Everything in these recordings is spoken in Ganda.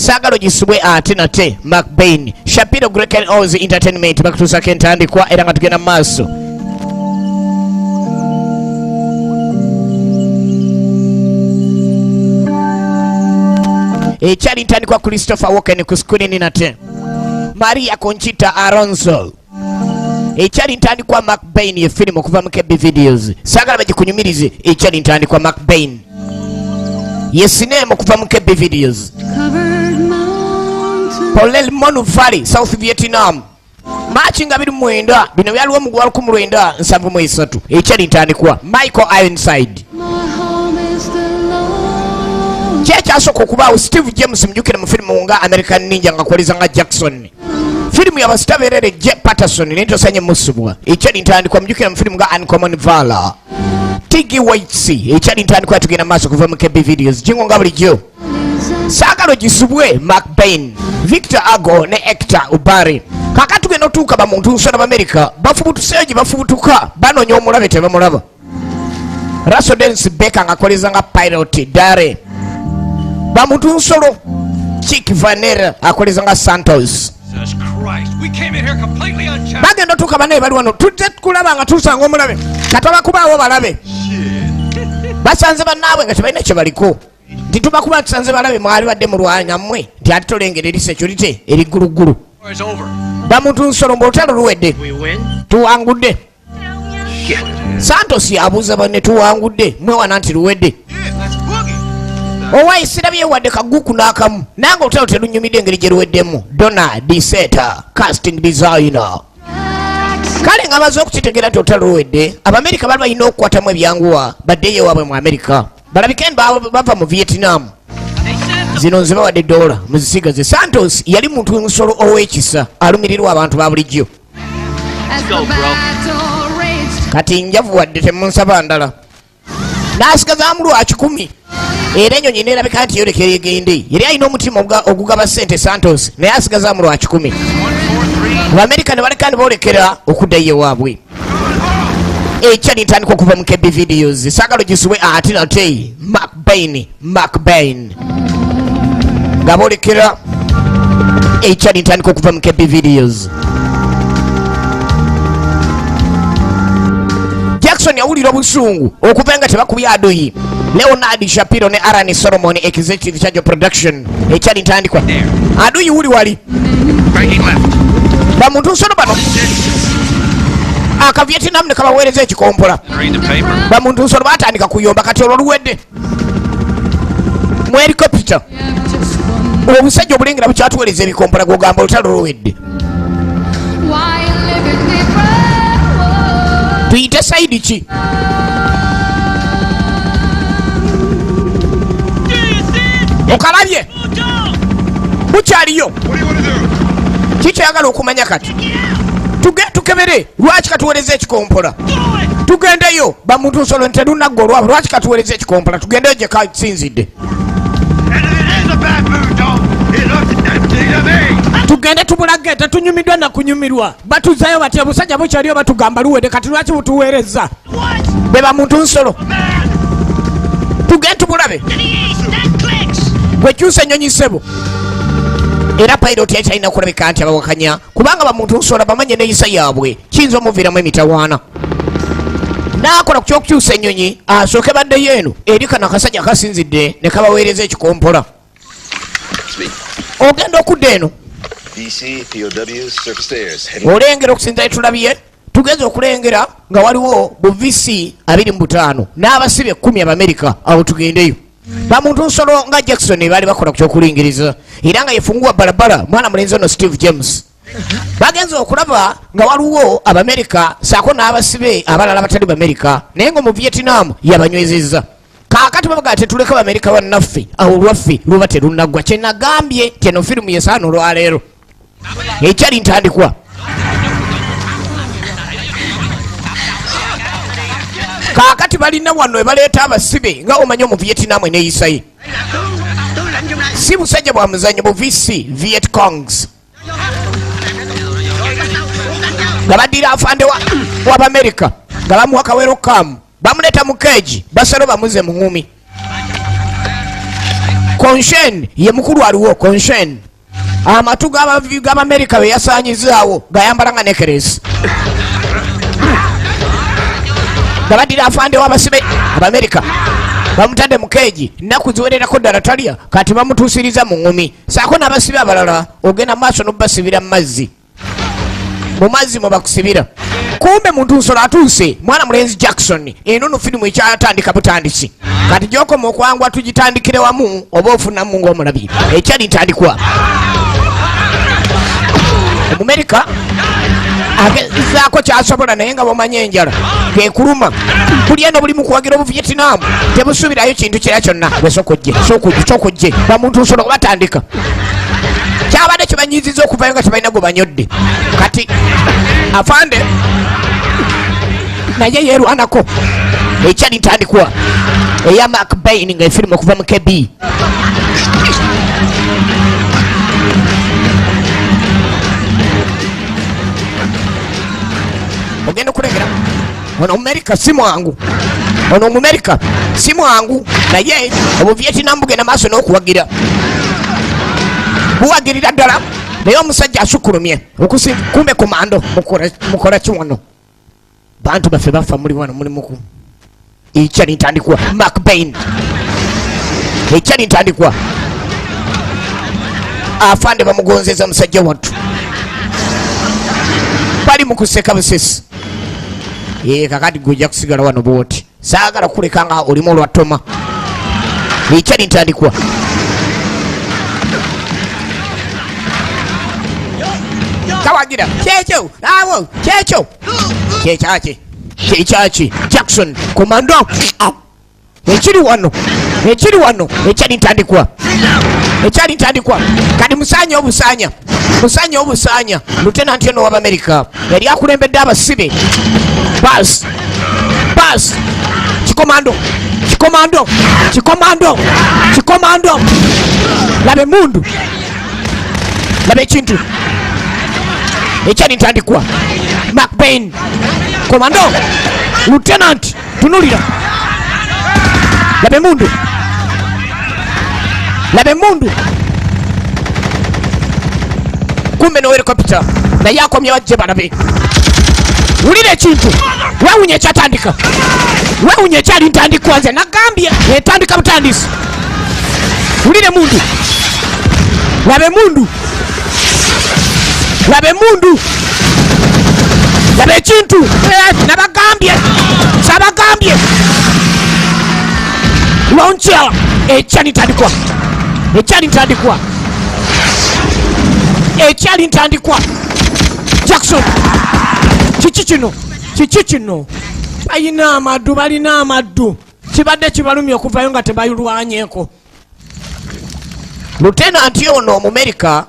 Saagala ogisubwe ate nate. Macbain Shapiro, Great Oz Entertainment bakutuusako entandikwa era nga tugenda mu maaso. Ekyali ntandikwa Christopher Walken ku screen nate Maria Conchita Alonso. Ekyali ntandikwa Macbain ye firimu okuva mu KB Videos. Saagala bagikunyumirize. Ekyali ntandikwa Macbain ye sinema okuva mu KB Videos. Polel Monu Valley, South Vietnam, Machi nga 29. Bino byaliwo mu gwa 1973. Ekyali ntandikwa Michael Ironside. Kyekyasooka okubaawo Steve James mujjukire mu firimu nga American Ninja nga kuwaliza nga Jackson. Firimu yabasita berere J Patterson naye tosanye musubwa. Ekyali ntandikwa mujjukire mu firimu nga Uncommon Valor, Tiggy Waits. Ekyali ntandikwa tugenda maaso kuva mu KB Videos jingo nga bulijjo. Saagala ogisubwe. Macbain, Victor Ago ne Hector Ubari. Kakati tugenda otuuka bamuntu nsona b'Amerika bafubutuseeyo gye bafubutuka banoonya omulabe tebamulaba. Russell Dennis Baker ng'akoleza nga pilot Dare. Bamuntu nsolo Chick Vanera akoleza nga Santos. Jesus Christ, we came in here completely unchallenged. Bagenda otuuka banaye bali wano tujja kulaba nga tusanga omulabe katwaba kubaawo balabe basanze bannaabwe nga tebalina kye baliko nti tubakuba tusanze balabe mwali badde mulwanya mmwe nti ate tolengera eri security eri gguluggulu. War is over. Bamuntu nsolo mbu olutalo luwedde. We win? Tuwangudde. Santos abuuza banne tuwangudde mwewana nti luwedde. Yeah, let's boogie. Owayi sirabye wadde kaguku n'akamu nange olutalo terunyumidde engeri gye luweddemu. Donna Diseta casting designer. Kale nga baze okukitegeera nti olutalo luwedde, Abamerika bali balina okukwatamu ebyanguwa baddeyo ewaabwe mu Amerika balabike bava mu Vietnam. Zino nzibawadde dola muzisigaze. Santos yali muntu nsolo ow'ekisa alumirirwa abantu ba bulijjo. Kati njavu wadde temunsaba ndala n'asigazaamu lwa 100 era ennyonyi neerabika nti yolekera egende. Yali alina omutima ogugaba ssente Santos naye asigazaamu lwa 100. Abamerika ne baleka ne boolekera okuddayo ewaabwe. Ekyali ntandika okuva mu KB Videos. Saagala ogisubwe ate nate. Macbain, Macbain nga boolekera. Ekyali ntandika okuva mu KB Videos. Jackson yawulira obusungu okuva nga tebakubye aduyi. Leonard Shapiro ne Aran Solomon, executive charge of production. Ekyali ntandikwa aduyi wuli wali. Breaking left. Bamuntu nsono bano Akavietnam ne kabaweereza ekikompola. Read the paper. Bamuntu nsolo batandika kuyomba kati olwo luwedde mu helicopter obusajja obulengera bukyatuweereza ebikompola gwogamba olutalo luwedde. Tuyite side ki? Okalabye bukyaliyo. What do you want to do? Kikyayagala okumanya kati tuge tukebere lwaki katuweereza ekikompola. Tugendeyo bamuntu nsolo nti telunagga olwabo lwaki katuweereza ekikompola tugendeyo gye kasinzidde. And it is a bad mood, dog. It looks empty to me. Tugende tubulage tetunyumiddwa nakunyumirwa batuzayo bati obusajja bukyaliyo batugamba luwedde kati lwaki butuweereza. Be bamuntu nsolo tugende tubulabe bwekyusa ennyonyi ssebo. Era pilot yali talina kulabika nti abawakanya kubanga bamuntu nsolo bamanye neeyisa yaabwe kiyinza omuviiramu emitawaana. N'akola ku kyokukyusa ennyonyi asooke baddeyo eno eri kano akasajja akasinzidde ne kabaweereza ekikompola. Ogenda okudda eno. VC, POWs, surface stairs. Heading olengera okusinza etulabye tugenza okulengera nga waliwo bu VC 25 n'abasibe 10 Abamerika awo tugendeyo. Bamuntu nsolo nga Jackson baali bakola ku kyokulingiriza era nga yefunguwa balabala mwana mulenzi ono Steve James bagenza okulaba nga waliwo Abamerika saako n'abasibe abalala abatali Bamerika naye nga mu Vietnam yabanywezezza. Kaakati babaga tetuleka Bamerika bannaffe awo olwaffe luba terunaggwa. Kyenagambye kyeno firimu yesaana olwaleero ekyali ntandikwa. Kaakati balina wano ebaleeta abasibe nga omanyi omu Vietnam eneeyisaye si busajja bwa muzannyo bu VC Viet Congs nga baddira afande w'Abamerika nga bamuwa kawero kamu bamuleeta mu keegi basalo bamuze mu ŋŋumi. Konshen ye mukulu aliwo. Konshen amatu g'Abamerika be yasaanyizaawo gayambala nga necklace, gabaddira afande w'abasibe Abamerika. Bamutadde mu keegi nnaku ziwererako ddala talya, kati bamutuusiriza mu ŋŋumi saako n'abasibe abalala. Ogenda maaso n'obasibira mu mazzi, mu mazzi mwe bakusibira. Kumbe muntu nsolo atuuse, mwana mulenzi Jackson. Eno no firimu ekyatandika butandisi, kati gyokoma okwangwa tugitandikire wamu oba ofunamu ng'omulabi. Ekyali ntandikwa, Omumerika agezaako kyasobola, naye nga bwomanya enjala kekuluma buli eno buli mukuwagira Obuvietinamu tebusuubirayo kintu kira kyonna. Gwe sokojje, sokojje, sokojje. Bamuntu nsolo batandika kyabadde kibanyiziza okuvayo nga tebalina gwe banyodde. Kati afande naye yerwanako. Ekyali ntandikwa eya McBain nga efirimu okuva mu KB. Ogenda okulengera ono Omumerika si mwangu, ono Omumerika si mwangu, naye Obuvietinamu bugenda maaso n'okuwagira, buwagirira ddala, naye omusajja asukkulumye okusi. Kumbe komando, mukola ki wano? Bantu baffe bafa, muli wano muli muku. Ekyali ntandikwa McBain, ekyali ntandikwa, afande bamugonzeza musajja wattu, bali mu kuseka busesi. Ee, kakati gwe ojja kusigala wano bwoti, saagala kuleka nga olimu olwatoma. Ekyali ntandikwa kawagira kyekyo awo kyekyo kyekyaki kyekyaki. Jackson komando ekiri wano, ekiri wano, ekyali ntandikwa, ekyali ntandikwa. Kati musaanya obusaanya, musaanya obusaanya. Lieutenant ono w'Abamerika yali akulembedde abasibe. Bas bas, kikomando, kikomando, kikomando, kikomando. Laba emundu, laba ekintu ekyali ntandikwa. McBain komando, lieutenant, tunulira, laba emundu, laba emundu. Kumbe no helicopter naye akomye, bajje balabe. Wulira ekintu, wewunya ekyatandika, wewunya ekyali ntandikwa. Nze nagambye etandika butandisi. Wulira emundu, laba emundu, laba emundu, laba ekintu. Eh, nabagambye, sabagambye launcher. Ekyali ntandikwa, ekyali ntandikwa, ekyali ntandikwa. Jackson, kiki kino? Kiki kino? Balina amaddu, balina amaddu. Kibadde kibalumya okuvayo nga tebalwanyeko. Lieutenant ono Omumerika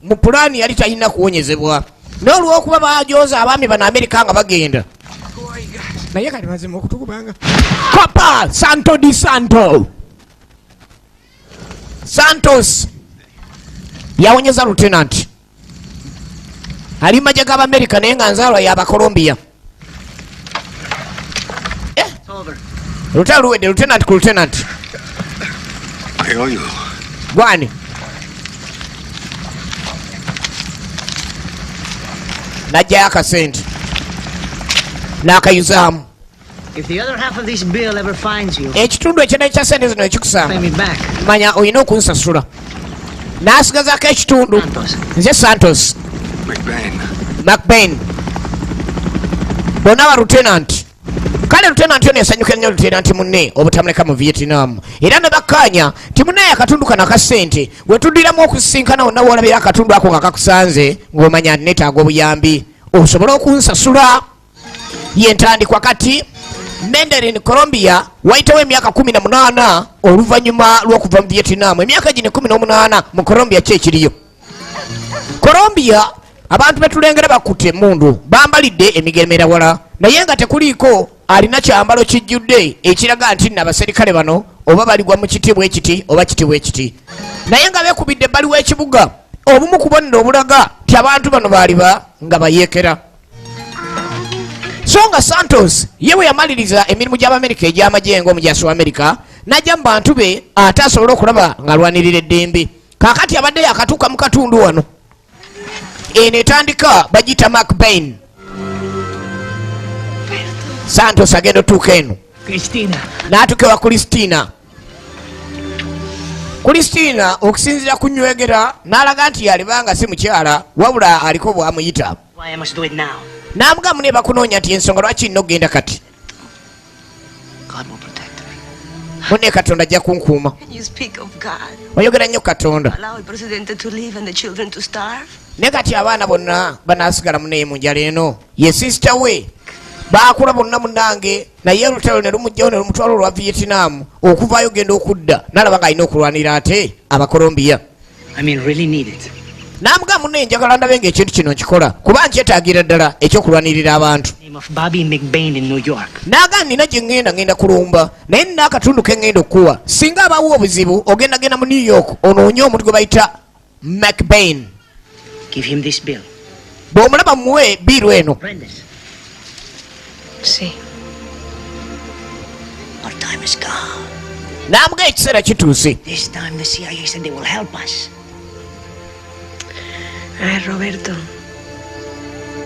mu pulaani yali talina kuwonyezebwa, naye olwokuba bajoza abaami bano Amerika nga bagenda, naye kati mazima okutukubanga kopa Santo di Santo Santos yawonyeza lieutenant. Ali majje g'Abamerika, naye nga nzaalwa y'Abakolombiya. Eh, lutalo luwedde, lieutenant ku lieutenant. I owe you. Gwani najjayo akasente n'akayuzaamu. If the other half of this bill ever finds you, Ekitundu ekirala ekya sente zino ekikusanga, pay me back. manya olina okunsasula. N'asigazaako ekitundu. Santos. Nze Santos. McBain. McBain, bonna ba lieutenant. Kale lieutenant ono yasanyuka nnyo lieutenant munne obutamuleka mu Vietnam, era ne bakkaanya nti munnaye akatundu kano aka ssente wetuddiramu okusisinkana, wonna woolabira akatundu ako nga kakusanze, ng'omanya nti neetaaga obuyambi osobole okunsasula. Yentandikwa kati Medellin, Colombia. Wayitawo emyaka 18 oluvannyuma lw'okuva mu Vietnam. Emyaka gino 18 mu Colombia ki ekiriyo? Colombia abantu betulengera bakutte emundu, bambalidde emigemera wala, naye nga tekuliiko alina kyambalo kijjudde ekiraga nti nno abaserikale bano oba baligwa mu kiti bwe kiti oba kiti bwe kiti, naye nga beekubidde ebbali w'ekibuga obumu ku bubonero obulaga nti abantu bano baaliba nga bayeekera. So nga Santos ye bwe yamaliriza emirimu gy'Abamerika egy'amagye ng'omujaasi wa Amerika. N'ajja mu bantu be ate asobole okulaba ng'alwanirira eddembe. Kaakati abadde yakatuuka mu katundu wano. Eno etandika bagiyita McBain. Santos agenda otuuka eno. Christina. N'atuuka ewa Christina. Christina okusinziira ku nywegera n'alaga nti yalibanga si mukyala, wabula aliko bw'amuyita. Why I must do it now. N'amugamu ne bakunoonya nti ensonga lwaki nina okugenda kati. God will protect me. Munne Katonda ajja kunkuuma. You speak of God. Oyogera nnyo Katonda. Allow el presidente to leave and the children to starve? Naye kati abaana bonna banaasigala munaye mu njala eno. Ye sister we baakula bonna munnange, naye olutalo ne lumugjawo ne lumutwala olwa Vietnam. Okuvaayo genda okudda n'alaba ng'alina okulwanira ate Abakolombiya. I mean, really need it. N'amugamba, munne njagala ndabe ng'ekintu kino nkikola kuba nkyetaagira ddala ekyokulwanirira abantu. Name of Bobby McBain in New York. N'agamba, nina gye ŋŋenda, ŋŋenda kulumba, naye nina akatundu ke ŋŋenda okukuwa. Singa abawo obuzibu, ogenda genda mu New York onoonye omuntu gwe bayita McBain. Give him this bill. Bw'omulaba muwe bill eno. Brendes. Sí. Our time has come. N'amuga ekiseera kituuse. This time the CIA said they will help us. Ay, Roberto.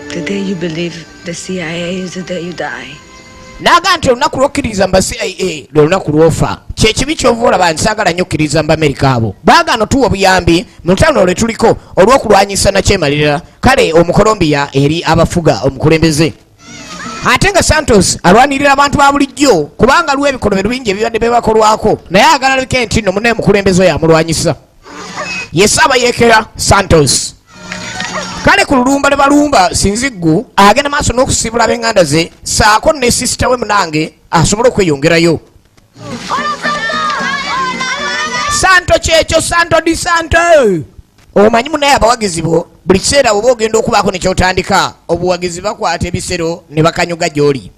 The day you believe the CIA is the day you die. N'aga nti olunaku lw'okkiririza mu ba CIA lwe lunaku lw'ofa. Kyekibi kyova olaba nsaagala nnyo okkiririza mu Bamerika abo. Baagaano tuwa obuyambi mu lutalo lwe tuliko olw'okulwanyisa nakyemalirira kale Omukolombiya eri abafuga omukulembeze, ate nga Santos alwanirira abantu ba bulijjo, kubanga lwa ebikolobero bingi ebibadde bebakolwako, naye agala leke nti nno munaye mukulembeze oyo amulwanyisa ye Saabayeekera Santos. Kale ku lulumba lwe balumba Sinziggu, agenda maaso n'okusiibula ab'eŋŋanda ze saako ne sister we munange asobole okweyongerayo. Santo kyekyo, Santo di Santo. Omanyi munaye abawagizi bo buli kiseera bwoba ogenda okubaako nekyotandika, obuwagizi bakwata ebisero ne bakanyuga gy'oli.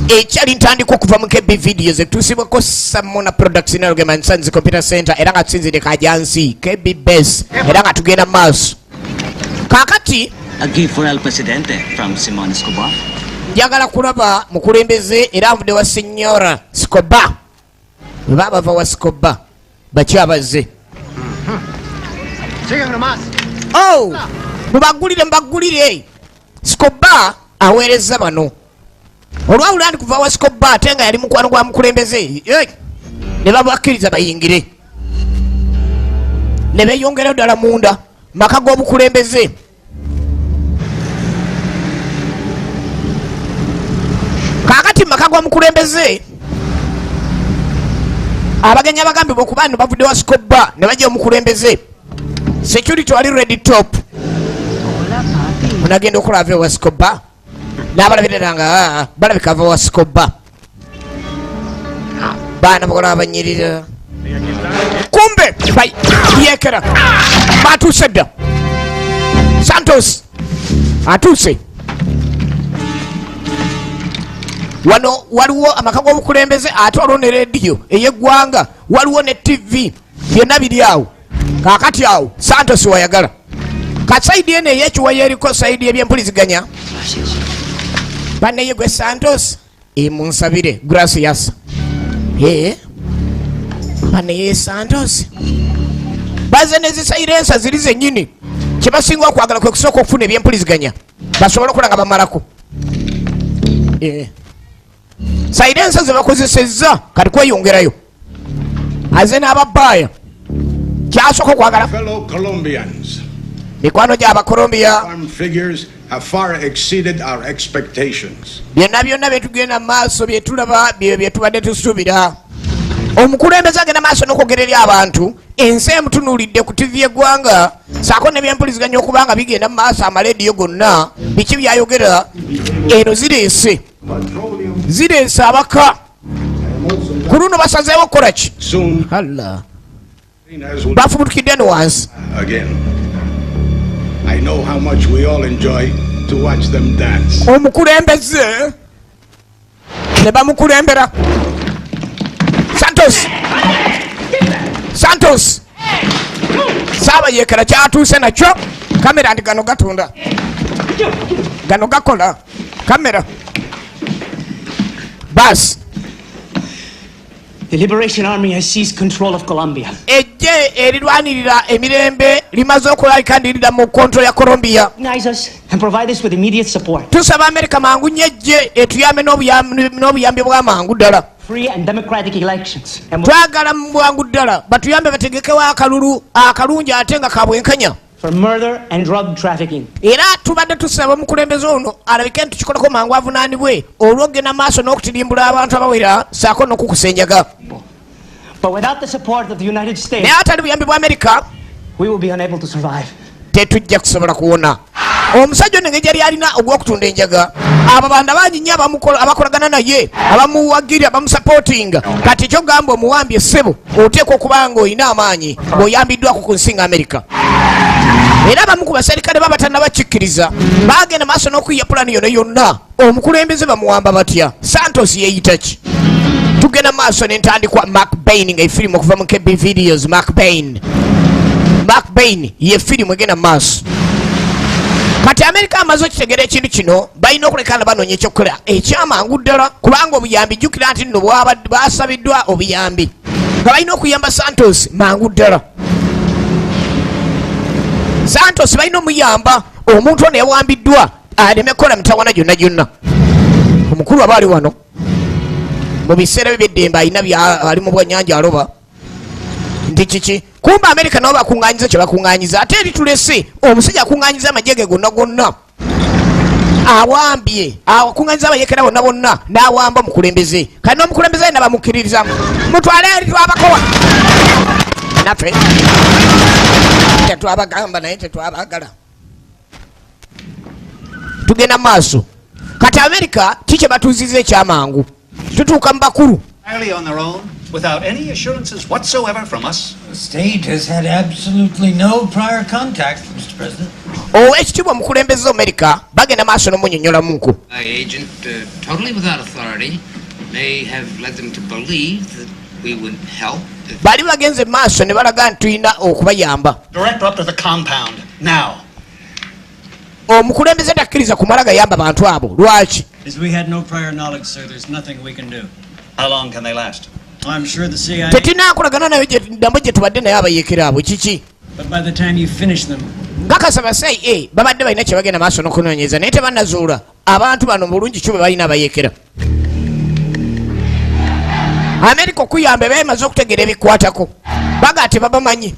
Ekyali ntandika okuva mu KB Videos, etuusibwako Samona Products, Nalugema Sons Computer Center, era nga tusinzidde Kajansi KB Base, era nga tugenda mu maaso kaakati. A gift for El Presidente from Simon Escobar. Njagala kulaba mukulembeze, era nvudde wa Señor Escobar. Bwe baba bava wa Escobar bakyabazze. Sigan nomás. Oh, mubaggulire, mubaggulire. Escobar aweereza bano olwawula ndi kuva wa Escobar, ate nga yali mukwano gwa mukulembeze. Eh, ne babakkiriza bayingire ne beeyongerayo ddala munda maka g'obukulembeze. Kaakati mu maka g'omukulembeze, abagenyi abagambibwa okuba nno bavudde wa Escobar ne bajja omukulembeze, security wali ready top. Onagenda okola ava ewa Escobar n'abalabirira nga "Ah, balabika ava wa Escobar." Baana bakola abanyirira, kumbe yekera batuuse dda. Santos atuuse wano, waliwo amaka g'obukulembeze, ate waliwo ne rediyo ey'eggwanga, waliwo ne TV, byonna biri awo. Kaakati awo Santos wayagala ka side eno ey'ekiwayo eriko side y'ebyempuliziganya. Bannaye gwe Santos emunsabire gracias. Ee, bannaye Santos baze ne silencer ziri zennyini. Kyebasinga okwagala kwe kusooka okufuna ebyempuliziganya basobole okola nga bamalako. Eh. Silencer ze bakozesezza kati kweyongerayo aze n'ababaaya kyasooka okwagala. Fellow Colombians, Mikwano gy'Abakolombiya, farm figures have far exceeded our expectations. Byonna byonna byetugenda mu maaso byetulaba bye byetubadde tusuubira. Omukulembeze agenda maaso n'okwogera eri abantu, ensi emutunuulidde ku TV y'eggwanga saako n'ebyempuliziganya okuba nga bigenda mu maaso, amalediyo gonna. Biki byayogera eno zireese zireese abaka ku luno basazeewo okukola ki? Soon, Alla as will bafubutukidde eno wansi. again. I know how much we all enjoy to watch them dance. Omukulembeze ne bamukulembera. Santos, Santos saabayeekera kyatuuse nakyo kamera nti gano gatunda, gano gakola kamera. Baasi The Liberation Army has seized control of Colombia. Ejje erirwanirira emirembe limaze okulabika ndi lida mu control ya Colombia. Recognize us and provide us with immediate support. Tusaba Amerika mangu nnyo ejje etuyambe n'obuyambi bw'amangu ddala. Free and democratic elections. And Twagala mu bwangu ddala batuyambe bategekewo akalulu akalungi ate nga kabwenkanya. for murder and drug trafficking. Era tubadde tusaba omukulembeze ono alabike nti tukikolako mangu avunaanibwe olw'okugenda maaso n'okutirimbula abantu abawera saako n'okukusa enjaga. But without the support of the United States, Naye atali buyambi bwa Amerika, we will be unable to survive. tetujja kusobola kuwona. Omusajja ono engeri gyali alina ogw'okutunda enjaga, abo banda bangi nnyo abakolagana naye, abamuwagira, abamusapootinga. Kati kyogamba omuwambye ssebo, oteekwa okuba nga olina amaanyi ng'oyambiddwako ku nsi nga Amerika. Era abamu ku baserikale baba tannabakikkiriza, bagenda maaso n'okuyiya pulani yonna yonna. Omukulembeze bamuwamba batya? Santos yeeyita ki? Tugenda maaso n'entandikwa McBain, nga efirimu okuva mu KB Videos. McBain, McBain ye firimu egenda mu maaso kati. Amerika amaze okitegeera ekintu kino, balina okulekana banoonya ekyokukola ekyamangu ddala, kubanga obuyambi, jjukira nti nno basabiddwa obuyambi, nga balina okuyamba Santos mangu ddala. Santos balina omuyamba, omuntu ono yawambiddwa aleme kukola mitawana gyonna gyonna. Omukulu aba ali wano mu biseera bye byeddembe, alina ali mu bwanyanja aloba nti kiki. Kumba Amerika nabo bakuŋŋanyiza kye bakuŋŋanyiza, ate eri tulese omusajja akuŋŋanyiza amagye ge gonna gonna, awambye, akuŋŋanyiza abayekera bonna bonna n'awamba omukulembeze. Kati n'omukulembeze yena bamukkiririzamu, mutwale eri, twabakowa naffe, tetwabagamba naye tetwabagala. Tugenda maaso kati. Amerika ki kye batuuziza ekyamangu? Tutuuka mu bakulu. Entirely on their own, without any assurances whatsoever from us? The state has had absolutely no prior contact, Mr. President. Owekitiibwa omukulembeze, Amerika bagenda maaso n'omunyonyolamuku. My agent, totally without authority, may have led them to believe that we would help. If Bali bagenze maaso ne balaga nti tulina okubayamba. Direct up to the compound, now. Omukulembeze takkiriza kumala gayamba bantu abo, lwaki? As we had no prior knowledge, sir, there's nothing we can do. How long can they last? I'm sure the CIA. Tetulina nkolagana nayo dambo gye tubadde naye abayeekera abo, kiki? But by the time you finish them, Nkakasa ba CIA babadde balina kye bagenda maaso n'okunoonyeza, naye tebannazuula abantu bano bulungi ki bwe balina abayeekera. Amerika okuyamba eba emaze okutegeera ebikwatako, baga tebabamanyi.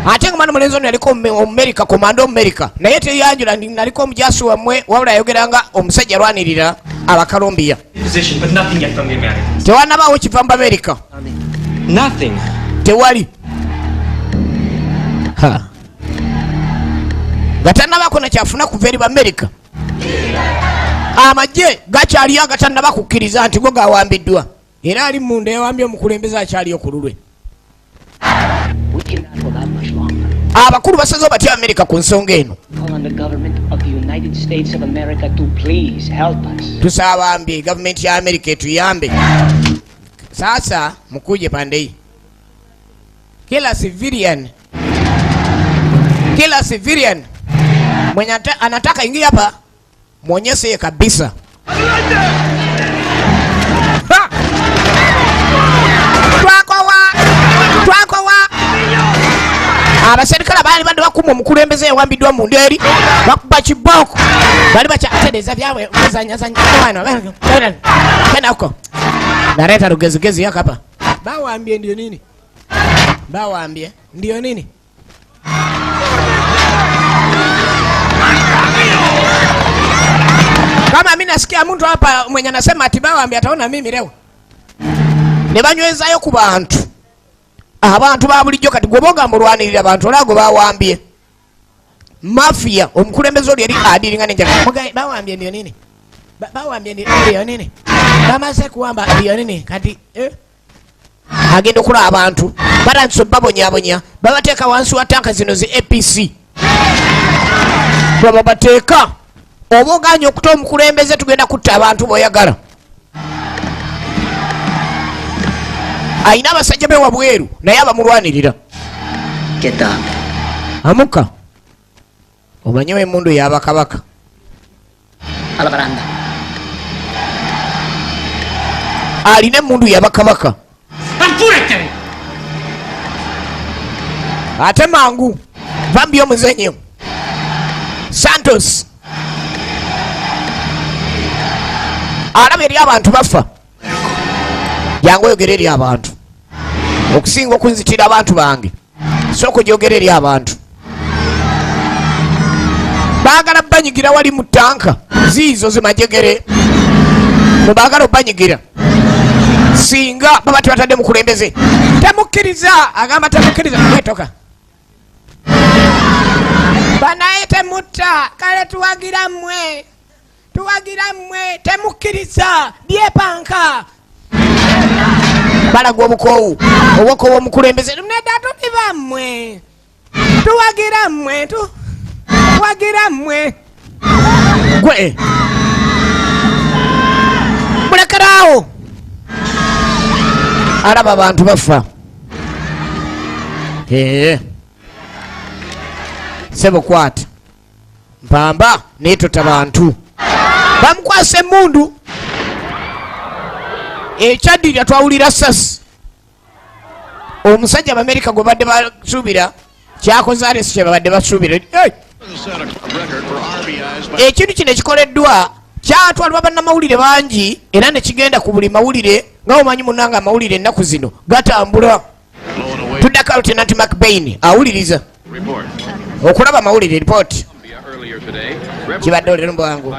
Ate nga mwana mulenzi ono yaliko Omumerika, komando Omumerika, naye teyanjula nti naliko omujasi wammwe, wabula yayogeranga omusajja alwanirira Abakalombiya. Position, but nothing yet from the Americans. Tewanabaawo kiva mu Bamerika. Nothing. Tewali. Ha. Nga tannabaako nakyafuna kuva eri Bamerika, amagye gakyaliyo agatannaba kukkiriza nti go gawambiddwa, era ali munda yawambye omukulembeze akyaliyo ku lulwe. We cannot hold out much longer. Abakulu basazeho batya Amerika ku nsonga eno? Call on the government of the United States of America to please help us. Tusabambye gavumenti ya Amerika etuyambe. Sasa mukuje pande hii, kila civilian, kila civilian mwenye anataka ingia hapa mwonyeshe ye kabisa. Ha! Twakowa, twakowa. Abaserikale baali badde bakuma omukulembeze yawambiddwa mu eri, bakuba kibooko, bali bakyatereeza byabwe kuzanyazanya wano kenako naleeta lugezigezi yakapa. Bawambye ndio nini? Bawambye ndio nini? Kama mi nasikia mtu hapa mwenye anasema ati bawambye, ataona mimi leo. Ne banywezayo ku bantu, abantu ba bulijjo. Kati gwe bogamba olwanirira abantu, olaba gwe bawambye mafia, omukulembeze oli eri adiringa nenjaga. Bawambye ndio nini? Bawambye ndio nini? Bamaze kuwamba ndio nini? Kati eh? Agenda okulaba abantu batandise obabonyabonya, babateeka wansi wa tanka zino zi APC, bababateeka. Oba oganye okuta omukulembeze, tugenda kutta abantu boyagala. Ayina abasajja be wabweru naye abamulwanirira. Get up. Amuka omanyewo emundu yabakabaka. A la baranda. Alina emundu yabakabaka. ¡Apúrate! Ate mangu vambi omuzenyo Santos alaba eri abantu bafa. Jangu oyogere eri abantu okusinga okunzitira abantu bange. Sooka ogyogere eri abantu. Baagala banyigira wali mu tanka ziizo zimajegere, mwebaagala obanyigira singa baba tebatadde mukulembeze. Temukkiriza, agamba temukkiriza. Wetoka banaye, temutta. Kale tuwagira mmwe, tuwagira mmwe. Temukkiriza byepanka. Balaga obukoowu, obukoowu omukulembeze. Nedda, tuli bammwe, tuwagira mmwe, tuwagira mmwe. Gwe mulekeraawo. Alaba abantu bafa. Ee, sebo, kwata mpamba netota bantu. Bamukwasa emundu. Ekyaddirira twawulira sasi. Omusajja Abamerika gwe badde basuubira kyakoze alesi kye babadde basuubira. Hey! Ekintu kino ekikoleddwa kyatwalibwa bannamawulire bangi era ne kigenda ku buli mawulire. Nga omanyi munanga, amawulire ennaku zino gatambula. Tuddako Lieutenant McBain awuliriza okulaba amawulire ripooti. Kibadde olero mbwangu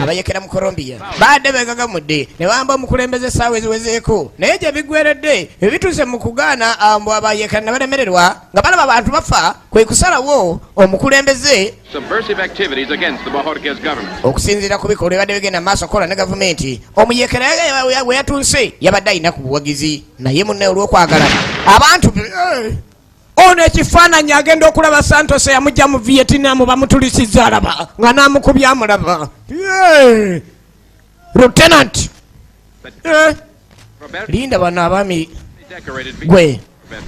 abayekera mu Colombia badde begagamudde ne bamba omukulembeze essaawa eziwezeeko, naye gye biggweredde ebituuse mu kugaana ambu abayekera ne balemererwa nga balaba abantu bafa, kwe kusalawo omukulembeze Subversive activities against the Bojorquez government. okusinziira ku bikolwa ebadde bigenda mu maaso okukola ne gavumenti. Omuyekera we yatuuse yabadde alina ku buwagizi, naye munne olw'okwagala abantu Ono ekifaananyi agenda okulaba Santos eyamujja mu Vietnam bamutulisiza, alaba nga n'amukubya amulaba. Yeah. Lieutenant. Linda bano abaami. Decorated gwe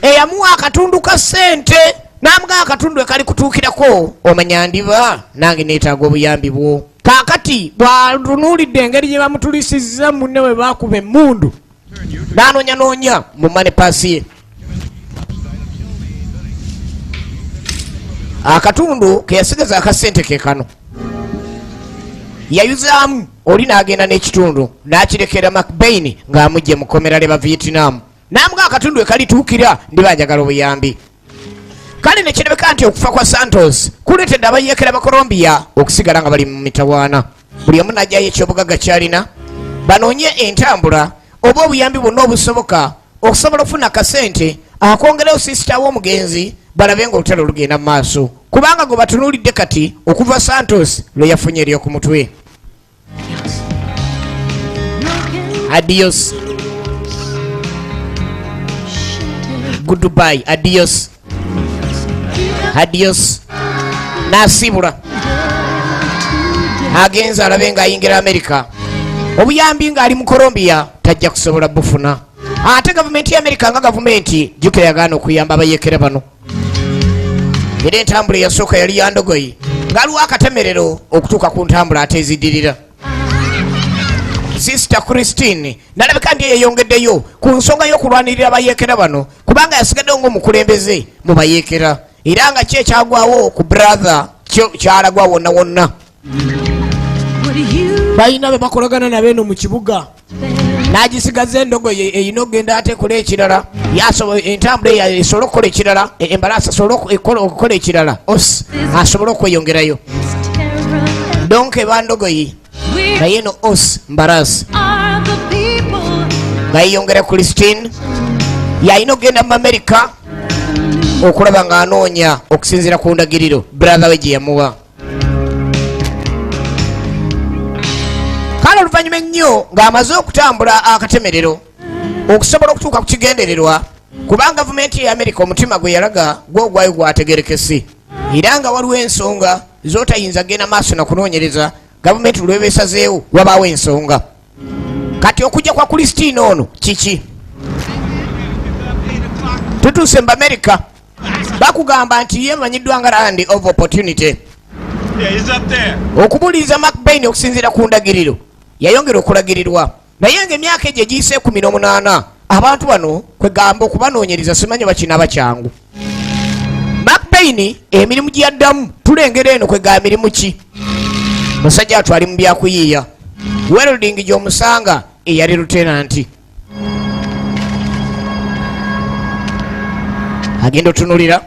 eyamuwa akatundu ka ssente n'amugaa akatundu ekali kutuukirako, omanya ndiba nange neetaaga obuyambi bwo kaakati. Bw'atunuulidde engeri gye bamutulisizza munne we baakuba emmundu, n'anoonyanoonya mu money purse ye akatundu keyasigaza akasente ke kano. Yayuzaamu oli n'agenda n'ekitundu n'akirekera McBain ng'amugye mu kkomera lye ba Vietnam, n'amuga akatundu ekalituukira ndiba njagala obuyambi. Kale nekirabeka nti okufa kwa Santos kuleetedde abayeekera ba Colombia okusigala nga bali mu mitawaana, buli omu n'ajjayo ekyobugagga kyalina banoonye entambula oba obuyambi bwonna obusoboka okusobola okufuna akasente akwongerayo sister w'omugenzi, balabe nga olutalo lugenda mu maaso, kubanga gwe batunuulidde kati okuva Santos lwe yafunye ery'oku mutwe. Adios, goodbye, adios, adios. N'asiibula agenza alabe ng'ayingira Amerika. Obuyambi ng'ali mu Colombia tajja kusobola bufuna, ate gavumenti ya Amerika nga gavumenti jjukira yagaana okuyamba abayeekera bano. Era entambula eyasooka yali ya ndogoyi, ng'aliwo akatemerero okutuuka ku ntambula ate eziddirira. Sister Christine nalabika nti yeyongeddeyo ku nsonga y'okulwanirira abayeekera bano, kubanga yasigaddewo ng'omukulembeze mu bayeekera, era nga ki ekyagwawo ku brother kyo kyalagwa wonna wonna. Balina be bakolagana nabo eno mu kibuga. N'agisigaza endogoyi erina okugenda ate ekola ekirala. Entambula eyo esobole okukola ekirala, embalaasi asobole okukola ekirala, os asobole okweyongerayo. Donk eba ndogoyi, naye eno os mbalaasi nga yeyongera. Christine yalina okugenda mu Amerika okulaba ng'anoonya okusinziira ku ndagiriro brother we gye yamuwa. Kale oluvannyuma ennyo ng'amaze okutambula akatemerero okusobola okutuuka ku kigendererwa, kubanga gavumenti ya Amerika omutima gwe yalaga gwogwayo gwategerekese, era nga waliwo ensonga z'otayinza kugenda maaso na kunoonyereza. Gavumenti lweba esazeewo wabaawo ensonga. Kati okujja kwa Christine ono kiki? Tutuuse mu Amerika, bakugamba nti ye manyiddwa nga Land of Opportunity. Yeah, he's up there. Okubuuliriza McBain okusinziira ku ndagiriro yayongera okulagirirwa, naye nga emyaka egyo egiyise 18 Abantu bano kwegamba okubanoonyereza simanyi bakinaaba kyangu. McBain emirimu gye yaddamu tulengera eno kwegamba mirimu ki? Musajja atwali mu byakuyiiya welding gy'omusanga eyali lieutenant agenda otunulira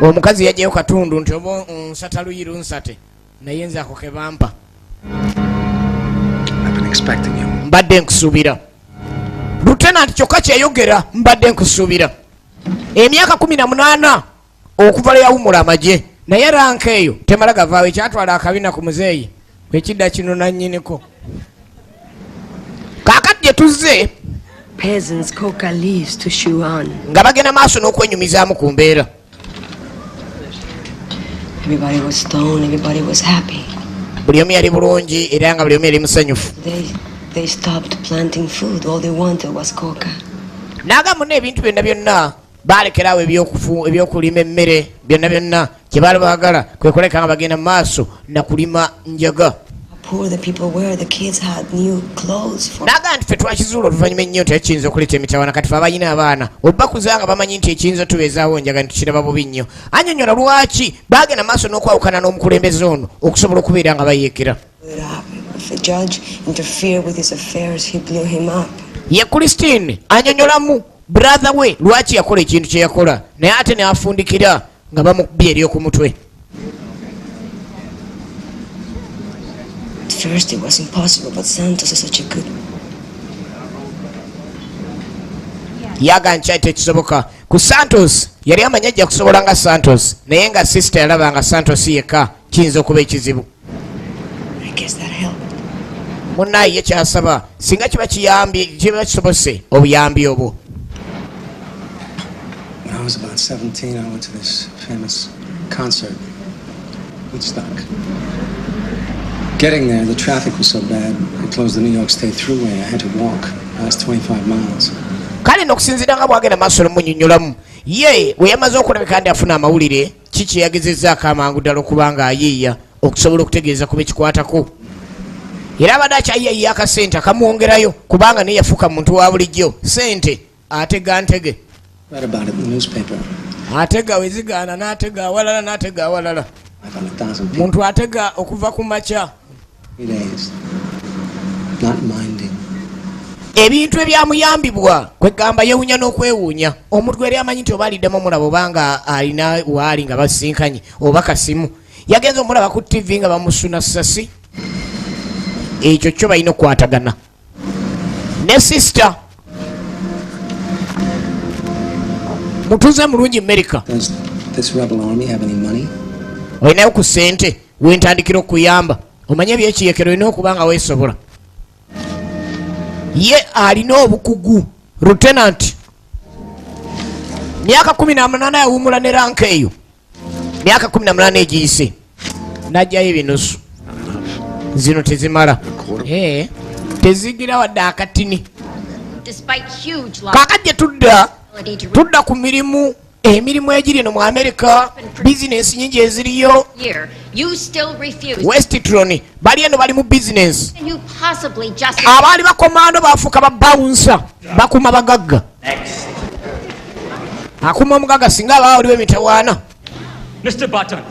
omukazi yajjayo katundu nti oba nsata luyi lunsate naye nze ako kebampa. I've been expecting you. Mbadde nkusuubira, lieutenant, kyokka kyeyogera mbadde nkusuubira. Emyaka 18 okuva lwe yawumula amagye, naye rank eyo temala gavaawo. Ekyatwala akabina ku muzeeyi bwekidda kino nannyiniko. Kaakati gye tuzze Peasants coca leaves to chew on. Nga bagenda maaso n'okwenyumizaamu ku mbeera. Everybody was stoned, everybody was happy. Buli omu yali bulungi era nga buli omu yali musanyufu. They stopped planting food. All they wanted was coca. N'agamba muna ebintu byonna byonna balekerawo ebyokulima emmere byonna byonna kye baali baagala kwe kuleka nga bagenda mu maaso nakulima njaga. How poor the people were. The kids had new clothes for N'agamba nti ffe twakizuula oluvannyuma ennyo nti ekiyinza okuleeta emitawaana. Kati fe abalina abaana obakuza nga bamanyi nti ekiyinza tubeezaawo njaga nti tukiraba bubi nnyo. Annyonnyola lwaki baagenda maaso n'okwawukana n'omukulembeze ono okusobola okubeera nga bayeekera. It up. If a judge interfered with his affairs, he blew him up. Ye Christine annyonnyolamu brother we lwaki yakola ekintu kye yakola, naye ate n'afundikira nga bamukubye ery'oku mutwe. At first it was impossible, but Santos is such a good Yaga nkyali tekisoboka ku Santos. Yali amanyi ajja kusobola nga Santos, naye nga sister yalaba nga Santos yekka kiyinza okuba ekizibu. I guess that helped. Munnaye ye kyasaba singa kiba kiyambye, kiba kisobose obuyambi obwo. When I was about 17, I went to this famous concert, Woodstock. Getting there, the traffic was so bad, they closed the New York State Thruway. I had to walk the last 25 miles. Kale n'okusinziira nga bwagenda maaso nomunyonyolamu ye we yamaze okulabika ndi afuna amawulire kiki yagezezzaako amangu ddala okuba nga ayiiya okusobola okutegeeza ku bekikwatako, era abadde akyayiyayiya akasente akamwongerayo kubanga naye yafuuka muntu wa bulijjo, sente atega ntege. Read about it in the newspaper. Atega wezigaana n'atega awalala n'atega awalala. 500,000 people. Muntu atega okuva ku makya. 3 days. Not minding. Ebintu ebyamuyambibwa kwegamba yewunya n'okwewuunya omuntu gweri amanyi nti oba aliddemu omulaba obanga alina waali nga basinkanye oba kasimu yagenza omulaba ku TV nga bamusuna sasi. Ekyo kyo balina okukwatagana ne sister mutuze mulungi Amerika. Does this rebel army have any money? Olinayo ku ssente wentandikira okuyamba omanye ebyekiyekero olina okuba nga weesobola. Ye alina obukugu, lieutenant, myaka 18 yawumula ne rank eyo myaka 18 egiyise najjayo ebinusu zino tezimala. Eh, tezigira wadde akatini. Despite huge loss Kaakati gye tudda, tudda ku mirimu, emirimu egiri eno mu Amerika, bizinensi nyingi eziriyo. Year, you still refuse. Westitron bali eno bali mu bizinensi. Can you possibly justify Abaali bakomando bafuuka ba bouncer, bakuma bagagga. Akuma omugagga singa abaawo waliwo emitawaana. Mr. Button,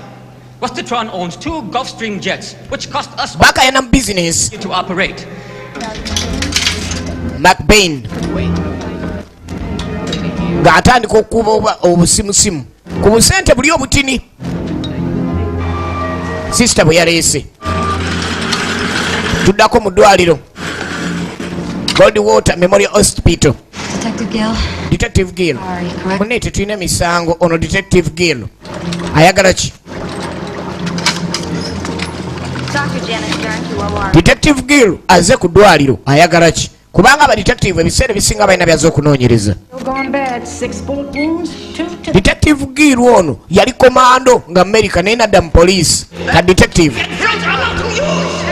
Westatron owns two Gulfstream jets, which cost us Bakayana mu bizinensi. To operate. Macbain ng'atandika okukuba obusimusimu ku busente buli obutini sister bwe yaleese. Tuddako mu ddwaliro Goldwater Memorial Hospital. Detective Gill. Detective Gill. Sorry, correct? Munne tetulina misango. Ono Detective Gill ayagala ki? Dr. Janice Stern to OR. Detective Gill azze ku ddwaliro ayagala ki? Kubanga aba detective ebiseera ebisinga balina byazze okunoonyereza. Gone bad. Six bullet wounds, two to Detective Gill ono yali komando nga America naye nadda mu poliisi ka detective.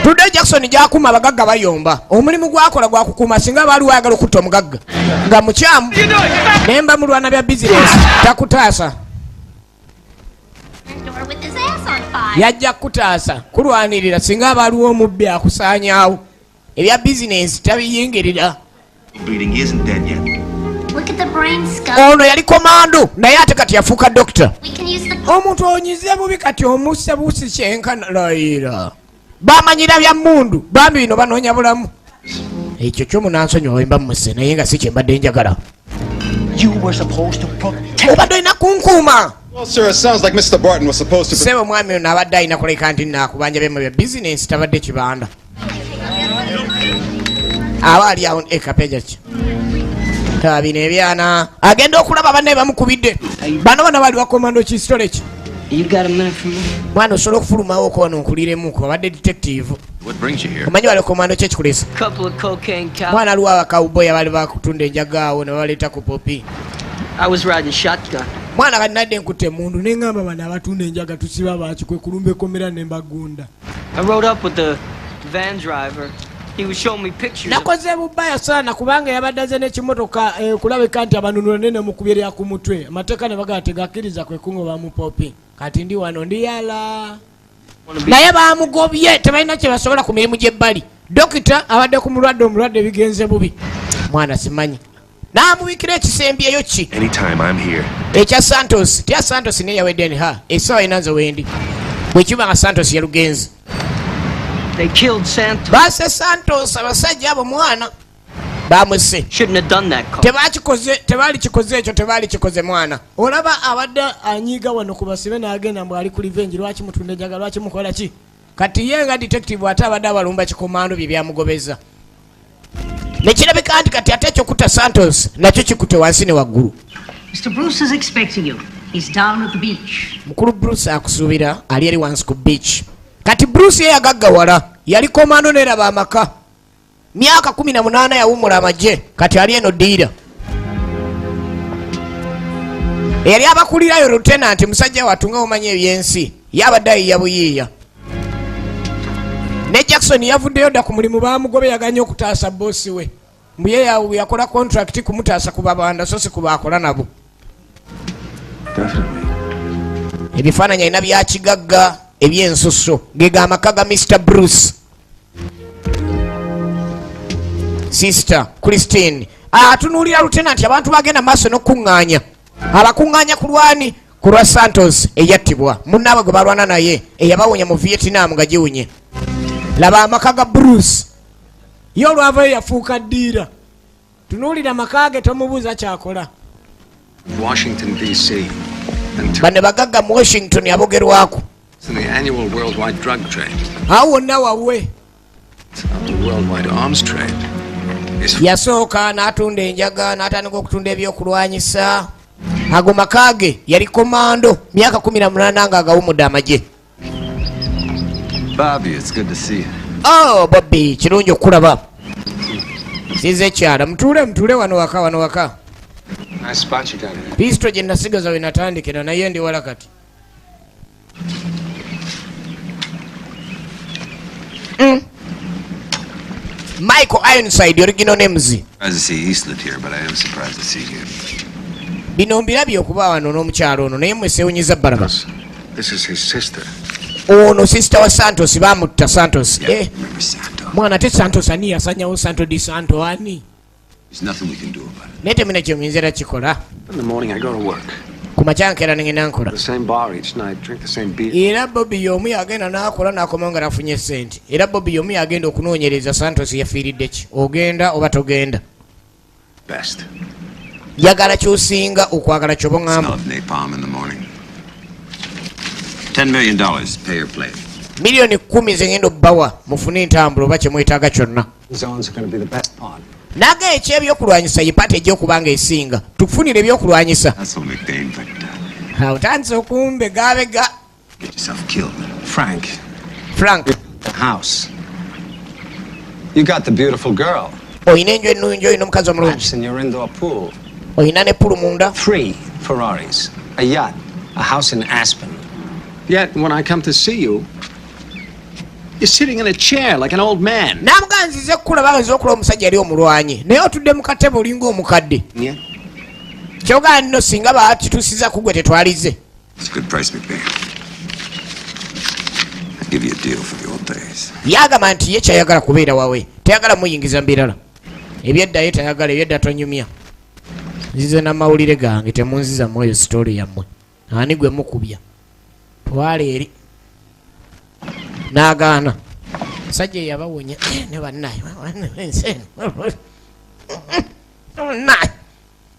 Tudde Jackson gyakuma abagagga bayomba. Omulimu gwakola gwakukuuma singa baali wayagala okutta omugagga nga mukyamu, naye mba mulwana bya bizinesi takutaasa. Door with his ass on fire. Yajja kukutaasa kulwanirira singa abaaliwo omubbi akusaanyaawo. Ebya bizinensi tabiyingirira. Bleeding. He isn't dead yet. Look at the brain scope. Ono yali komando, naye ate kati yafuuka dokita. We can use the Omuntu onyize bubi, kati omusse busi kyenkana layira. Bamanyira bya mundu, bambi bino banoonya bulamu. Ekyo kyomunansonyiwa wemba mmuse, naye nga si kyembadde njagala. You were supposed to protect. Obadde olina kunkuuma. Well, sir, it sounds like Mr. Barton was supposed to. Sebo, omwami ono abadde alina kuleka nti naakubanja byemu bya bizinensi, tabadde kibanda. Aba ali awo ekapeja ki bino ebyana agenda okulaba banne bamukubidde bano bana bali bakomando kisitole ki. You got a minute for me? Mwana, osobola okufulumawo okuwano nkuliremuku? Abadde detective. What brings you here? Omanyi wali komando ki ekikulesa? Couple of cocaine cows. Mwana, aliwo abakawuboyi abaali bakutunda enjaga awo ne babaleeta ku popi. I was riding shotgun. Mwana, kati nadde nkutte emundu. Neŋŋamba bano abatunda enjaga tusiba bakikwe kulumba ekomera ne mbagunda. I rode up with the van driver. He was showing me pictures. Nakoze bubaya saana kubanga yabadde aze n'ekimotoka kulabika nti abanunula nene mukubye lya ku mutwe, amateeka ne bagala tegakkiriza kwe kungoba mu popi. Kati ndi wano ndiyala, naye bamugobye, tebalina kye basobola ku mirimu gy'ebbali. Dokita abadde ku mulwadde, omulwadde bigenze bubi. Mwana, simanyi n'amubikira ekisembyeyo ki. Anytime I'm here. Ekya Santos tya Santos naye yawedde ha essaawa ina nze wendi bwekiba nga Santos yalugenze. They killed Santos. Base Santos, abasajja abo mwana bamuse. Shouldn't have done that, Carl. Tebakikoze, tebaali kikoze ekyo, tebaali kikoze mwana. Olaba abadde anyiiga wano ku basibe n'agenda mbu ali ku revenge, lwaki mutunda enjaga, lwaki mukola ki? Kati ye nga detective ate abadde abalumba kikomando bye byamugobeza, nekirabika nti kati ate ekyokutta Santos nakyo kikute wansi ne waggulu. Mr. Bruce is expecting you. He's down at the beach. Mukulu Bruce akusuubira, ali eri wansi ku beach. Kati Bruce ye yagaggawala, yali komando neraba amaka myaka 18 yawumula amagye, kati ali eno diira eyali abakulirayo lieutenant. Musajja wattu nga omanyi ebyensi, yabadde ayiya buyiiya ne Jackson. Yavuddeyo dda ku mulimu, bamugobe, yaganye okutaasa boosi we. Mbu ye yakola contract kumutaasa ku babanda so si kubakola nabo. Ebifaananyi alina byakigagga ebyensusso, ge amaka ga Mr Bruce. Sister Christine atunuulira lieutenant. Abantu bagenda maaso n'okukuŋŋaanya, abakuŋŋaanya ku lwani? Ku lwa Santos eyattibwa munnaabwe gwe balwana naye eyabawonya mu Vietnam nga giwunye. Laba amaka ga Bruce. Ye olwavayo yafuuka ddiira. Tunuulira maka ge, tomubuuza kyakola. Washington, D.C. and Bano bagagga mu Washington abogerwako. in the annual worldwide drug trade, Awo wonna wawe. the worldwide arms trade, is Yasooka n'atunda enjaga, n'atandika okutunda ebyokulwanyisa. Ago maka ge, yali komando myaka 18 nga agawumudde amagye. Bobby, it's good to see you. Oh Bobby, kirungi okukulaba. Siza ekyala, mutuule, mutuule wano waka, wano waka. Nice spot you got here. Pisito gye nasigaza we natandikira, naye ndi wala kati. Michael Ironside, original names. Surprised to see Eastland here, but I am surprised to see you. Bino mbirabye okuba wano n'omukyalo ono, naye mwe sewunyiza balaba. This is his sister. Ono sister wa Santos, bamutta Santos. Eh, mwana, te Santos ani yasanyawo Santo di Santo ani? There's nothing we can do about it. Naye temina kyemuyinza era kikola. In the morning, I go to work. Ku makya nkeera nengenda nkola. The same bar each night, drink the same beer. Era Bobi y'omu yagenda n'akola n'akomawo nga nafunye sente. Era Bobi y'omu yagenda okunoonyereza Santos yafiiridde ki. Ogenda oba togenda? Best. Njagala ky'osinga okwagala kyoba oŋŋamba. Smell of napalm in the morning. $10 million, pay or play. Miliyoni 10 ze ngenda obbawa mufune entambula oba kyemwetaaga kyonna. Zones are going to be the best part. Naga ekyebyokulwanyisa ye paati ejja okuba nga esinga tukufunire ebyokulwanyisa. That's all, McBain, but Awo tandise okumbegabega. get yourself killed. Frank. Frank. The house. You got the beautiful girl. Olina enju ennungi, olina omukazi omulungi. That's in your indoor pool. Olina ne pool munda. Three Ferraris, a yacht, a house in Aspen. Yet when I come to see you, you're sitting in a chair like an old man. Namugaa nzize kukulaba nga nzize okulaba omusajja ali omulwanyi, naye otudde mu katebe olinga omukadde. Yeah. Kyogaa nno singa bakitusiza ku gwe tetwalize. It's a good price, McBain. I'd give you a deal for the old days. Yagamba nti ye kyayagala kubeera wawe, Teyagala muyingiza mbirala. Ebyedda ye tayagala, ebyedda tonyumya. Nzize n'amawulire gange, temunziza mu eyo story yammwe. Ani gwe mukubya? Twala eri. N'agaana. Musajja yabawonya ne bannaye.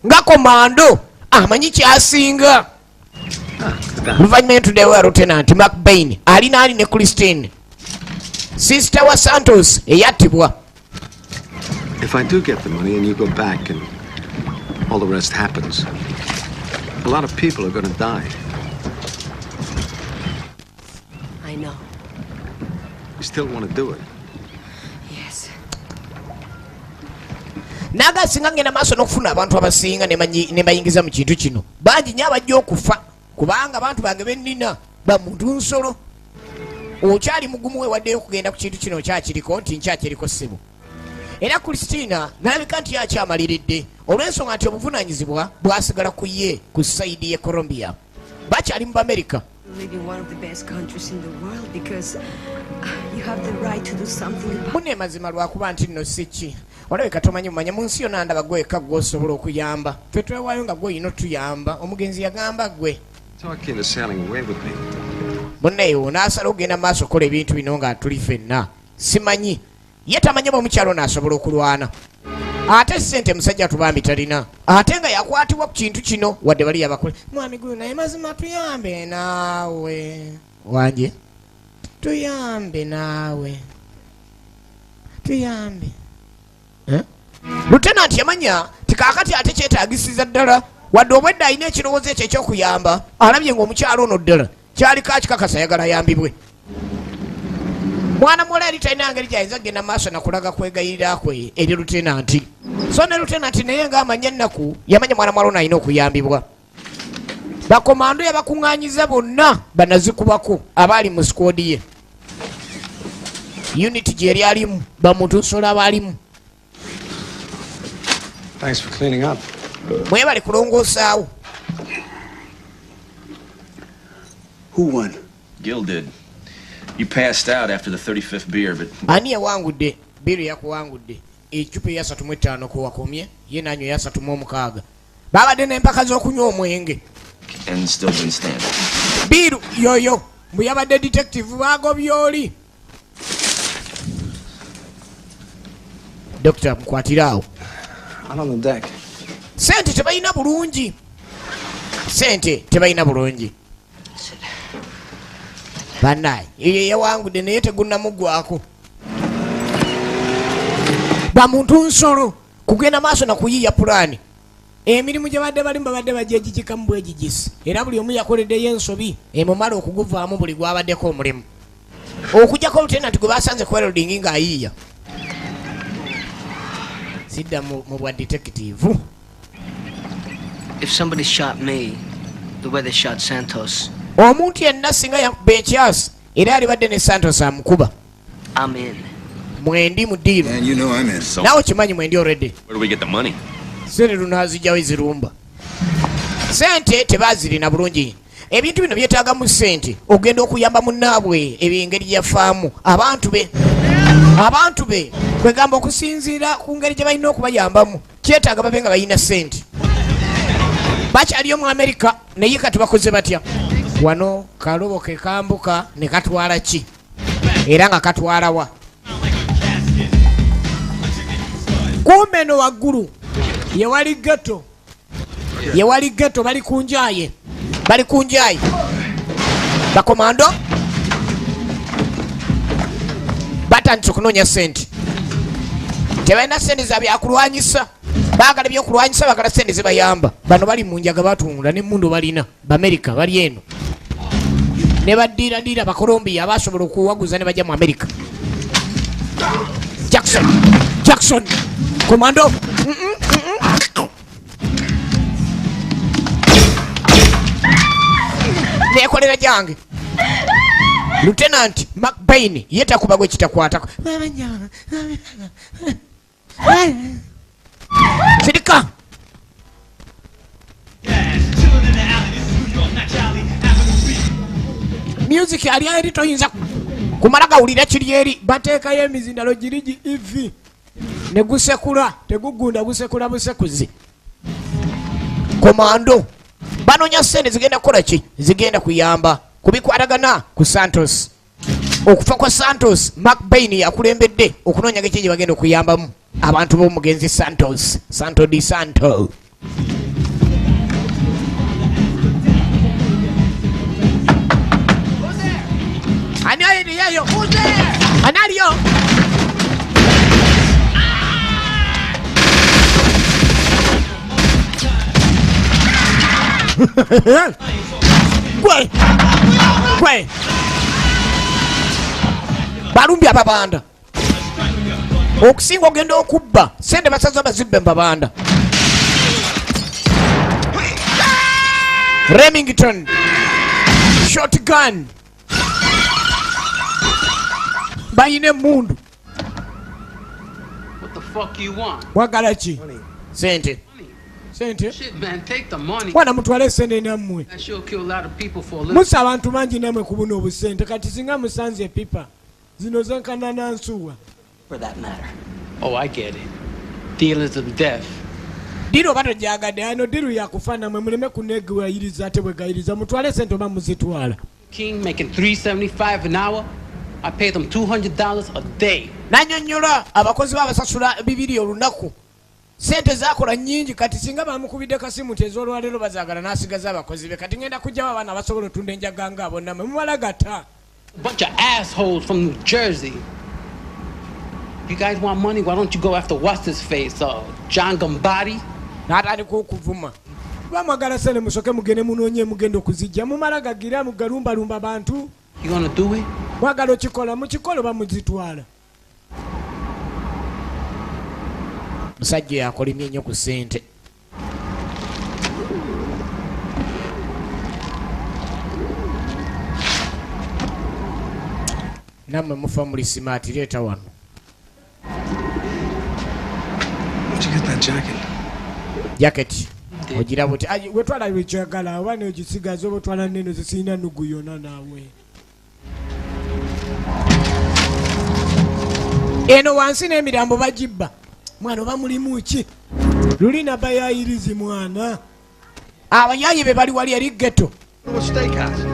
Nga komando amanyi kyasinga. Oluvannyuma yetuddewo Lieutenant McBain alina ali ne Christine, sister wa Santos eyattibwa. If I do get the money and you go back and all the rest happens, a lot of people are going to die. I know. You still want to do it? Yes. Naga singa ngenda maaso n'okufuna abantu abasinga ne bayingiza mu kintu kino. Bangi nnyo abajja okufa kubanga abantu bange bennina bamuntu nsolo. Okyali mugumu wewaddeyo okugenda ku kintu kino okyakiriko nti nkyakiriko ssebo. Era Christina n'alabika nti akyamaliridde olw'ensonga nti obuvunaanyizibwa bwasigala ku ye ku sayidi ye Colombia. Bakyali mu America. Munne mazima lwakuba nti nno si ki. Olabika tomanyi mumanya mu nsi yonna ndaba gwe wekka gw'osobola okuyamba. Ffe twewaayo nga gwe olina otuyamba. Omugenzi yagamba gwe. Munne n'asala okugenda maaso okukola ebintu bino nga tuli ffenna. Simanyi. Ye tamanyi oba omukyalo n'asobola okulwana. Ate ssente musajja tubambi talina. Ate nga yakwatibwa ku kintu kino wadde bali yabakole. Mwami gwe naye mazima tuyambe naawe. Wanje? Tuyambe naawe. Tuyambe. Lieutenant yamanya tikaakati ate kyetaagisiza ddala wadde obwedda alina ekirowoozo ekyo eky'okuyamba alabye ng'omukyalo ono ddala kyaliko akikakasa ayagala ayambibwe. Mwana muwala yali talina ngeri gy'ayinza kugenda maaso nakulaga kwegayirira kwe eri Lieutenant. So ne Lieutenant naye ng'amanya ennaku yamanya mwana muwala ono alina okuyambibwa. Bakomando yabakuŋŋaanyiza bonna banazikubako abaali mu squad ye. Unit gye yali alimu bamuntu nsolo abaalimu. Thanks for cleaning up. Mwebale kulongoosaawo. Who won? Gil did. You passed out after the 35th beer, but ani yawangudde? Bill yakuwangudde. Ecupa eya 35 kuwakomye, ye nanywa eya 36. Babadde n'empaka z'okunywa omwenge. And still been standing. Bill yoyo mbu yabadde detective baagobye oli. Dokita mukwatire awo. Out on the deck. Sente tebalina bulungi. Sente tebalina bulungi. Bannaye eyo yawangudde naye tegunnamuggwako. Bamuntu nsolo kugenda maaso na kuyiiya pulaani. Emirimu gye badde balimu babadde bagyegigikamu bwegigisi era buli omu yakoleddeyo ensobi emumala okuguvaamu buli gwabaddeko omulimu. Okuggyako Lieutenant gwe basanze ku welding ng'ayiiya. Sidda mu bwa detective. If somebody shot me the way they shot Santos. Omuntu yenna singa yakuba ekyasi era alibadde ne Santos amukuba. I'm in. Mwendi mu deal. And you know I'm in. So nawe kimanyi mwendi already. Where do we get the money? Sente tunazijjawo ezirumba. Sente tebazirina bulungi. Ebintu bino byetaagamu ssente ogenda okuyamba munnaabwe ebingeri gyafaamu abantu be. Abantu be kwegamba okusinziira ku ngeri gye balina okubayambamu kyetaaga babe nga balina ssente. Bakyaliyo mu Amerika naye kati bakoze batya? Wano kalobo ke kambuka ne katwala ki? Era nga katwala wa? Kumbe no waggulu yewali ghetto. Yewali ghetto bali kunjaye. Bali kunjaye. Bakomando batandise okunoonya ssente. Tebalina ssente za byakulwanyisa. Baagala ebyokulwanyisa, baagala ssente zibayamba. Bano bali mu njaga batunda n'emmundu balina. B'Amerika bali eno. Ne baddiradira Bakolombia abasobola okuwaguza ne bajja mu Amerika. Jackson, Jackson, komando. Neekolera gyange. Lieutenant McBain ye takuba gwe kitakwatako. Sirika. Music ali eri toyinza Kumala gawulira kiri eri. Bateekayo emizindalo giri gi ev ne gusekula, tegugunda, gusekula busekuzi. Komando banoonya sente zigenda kukola ki? Zigenda kuyamba kubikwatagana ku Santos, okufa kwa Santos. Mark Bain yakulembedde okunoonya geki gye bagenda okuyambamu abantu b'omugenzi Santos, Santo di Santo. Ani aliyeyo? Ani aliyo? Gwe gwe balumbye ababanda okusinga ogenda okubba sente, basaze bazibbe mubabanda. Remington shotgun, bayina emundu. What the fuck you want? Wagala ki? Sente. Sente. Shit, man, take the money. Mwana, mutwale sente nammwe. That she'll kill a lot of people for a little. Musa abantu bangi nammwe ku buno obusente. Kati singa musanze epipa zino zenkana nansuwa. For that matter. Oh, I get it. Dealers of death. Deal oba togyagadde, ano deal yakufa. Nammwe muleme kunegwayiriza, ate bwegayiriza. Mutwale sente oba muzitwala. King making 3.75 an hour. I pay them $200 a day. Nanyonyola abakozi babasasula 200 olunaku, sente zakola nyingi. Kati singa bamukubidde kasimu nti ez'olwaleero bazaagala, n'asigaza abakozi be. Kati ngenda kujjawo abaana abasobola otunda enjaga nga abo, nammwe mumala gata. Bunch of assholes from New Jersey. You guys want money? Why don't you go after what's his face? John Gambati? N'atandika okuvuma. Bamwagala sente, musoke mugende munoonye mugenda okuzijja. Mumala gagira mugalumbalumba bantu. You gonna do it? Mwagala okikola, mukikola oba muzitwala. Musajja yakolimye nnyo ku ssente. Nammwe mufa muli smart. Leeta wano. Where'd you get that jacket? Jacket ogiraba oti? Ayi, wetwala lwekyagala oba nogisigaza oba otwala neno zisirina nugu yonna naawe. Eno wansi n'emirambo bagibba. Mwana, oba mulimu ki? Luli nabayayirizi mwana. Abayayi be bali wali eri ghetto.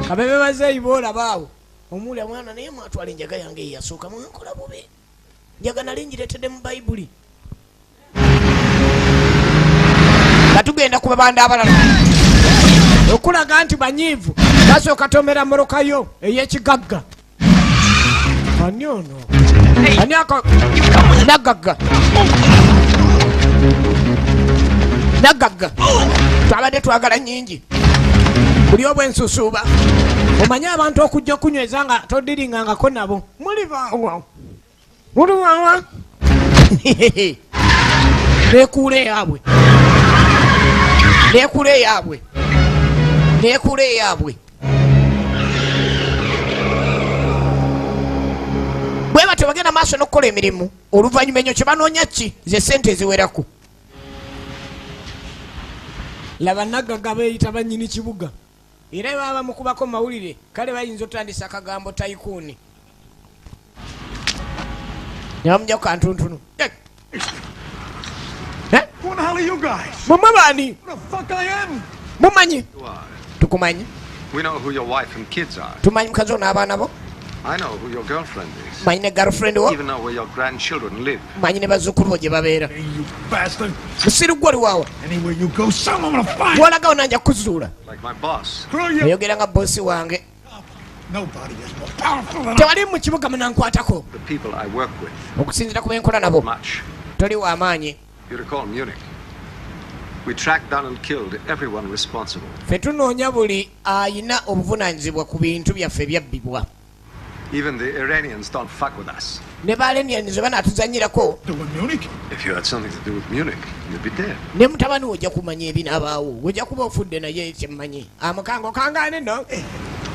Kabebe bazeeyi boolabaawo. Omuwulira mwana, naye mwatwala enjaga yange eyasooka, mwankola bubi. Njaga nali ngireetedde mu Bayibuli. Nga tugenda ku babanda abalala. Okulaga nti banyiivu, basooka tomera mmotoka yo ey'ekigagga. Ani ono? Ani ako? Naggagga, naggagga, twabadde twagala nnyingi buli obwensusuuba. Omanye abantu okujja okunyweza nga todiringangako nabo, muli bawa, muli bawa, nekuula eyaabwe, nekuula eyaabwe, nekuula eyaabwe. Bwe batyo bagenda maaso n'okukola emirimu. Oluvannyuma ennyo kye banoonya ki? Ze sente eziwerako. Laba naggaga beeyita bannyini kibuga, era baba bamukubako mawulire. Kale bayinza otandisa akagambo tycoon ne bamugyaku kantuntunu. Who the hell are you guys? Mumwe baani? Who the fuck I am? Mumanyi, tukumanyi. We know who your wife and kids are. Tumanyi mukazi wo n'abaana bo. I know who your girlfriend is. Manyi ne girlfriend wo. Even know where your grandchildren live. Manyi ne bazzukulu bo gye babeera. You bastard. Musiru gwe, oli waawa? Anywhere you go, someone will find. Wolagawo nanja kuzuula. Like my boss. Screw you. Oyogera nga bosi wange. Nobody is more powerful than I. Tewali mu kibuga munankwatako. The people I work with. Okusinziira ku benkola nabo, Much. toli w'amaanyi. You recall Munich. We tracked down and killed everyone responsible. Ffe tunoonya buli ayina obuvunaanyizibwa ku bintu byaffe ebyabbibwa. Even the Iranians don't fuck with us. Ne balenians banaatuzanyirako. Do with Munich? If you had something to do with Munich, you'd be dead. Ne mutabani we ojja kumanya ebinaabaawo, ojja kuba ofudde. Naye kyemmanyi amukango kangaane no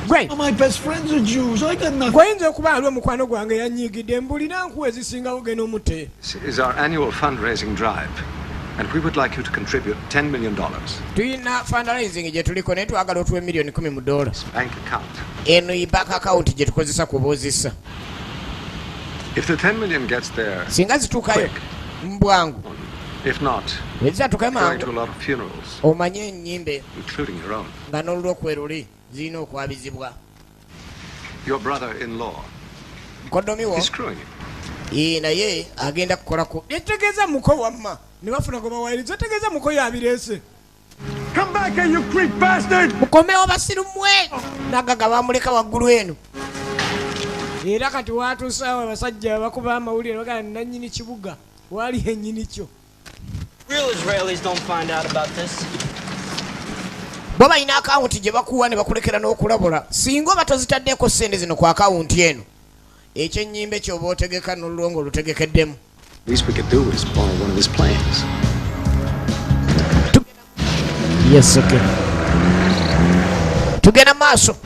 gwe. All my best friends are Jews. I got nothing. Gweyinza okuba aliwo mukwano gwange yanyiigidde, mbulina nkuwa ezisingawo, genda omute. This is our annual fundraising drive. And we would like you to contribute $10 million. Tulina fundraising gye tuliko, naye twagala otuwe miliyoni 10 mu dola. Bank account. Eno ye bank account gye tukozesa kubuuzisa. If the 10 million gets there, Singa zituukayo mu bwangu, if not, bwe zitatuukayo going mangu, to a lot of funerals, omanye ennyimbe including your own. Nga n'olulwokwe luli zirina okwabizibwa. Your brother-in-law Mukoddomi wo is screwing you. Ee, naye agenda kukolako. Etegeeza muko wamma ne bafuna gwe bawayiriza, otegeeza muko yabireese. Come back here, you creep bastard! Mukomewo basiru mmwe! Nagaga bamuleka waggulu eno. Era kati watuusaawo abasajja bakuba amawulire, bagala nannyini kibuga waali ennyini kyo. Real Israelis don't find out about this. Bo balina akawunti gye bakuwa ne bakulekera n'okulabula singa oba tozitaddeeko ssente zino ku akawunti eno, ekyennyimbe kyoba otegeka n'olulwo olutegekeddemu. Least we could do is borrow one of his planes. Yes, okay. Tugenda mu maaso.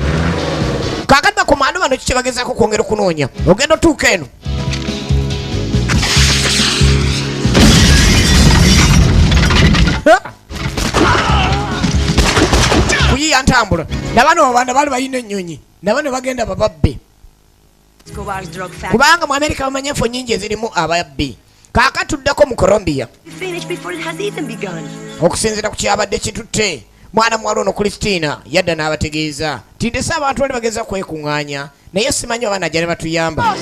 Kaakati bakomando bano kiki bagezaako kwongera okunoonya? Ogenda otuuka eno. Ha! Kuyiya ntambula nabano babanda baali balina ennyonyi, nabano bagenda bababbe. Escobar's drug factory. Kubanga mu Amerika bamanyi enfo nnyingi ezirimu ababbi. Kaakati tuddako mu Colombia. Finished before it has even begun. Okusinziira ku kyabadde kitutte, mwana muwala ono Christina yadda n'abategeeza nti ndese abantu bali bageza kwekuŋŋaanya, naye simanyi oba najja ne batuyamba,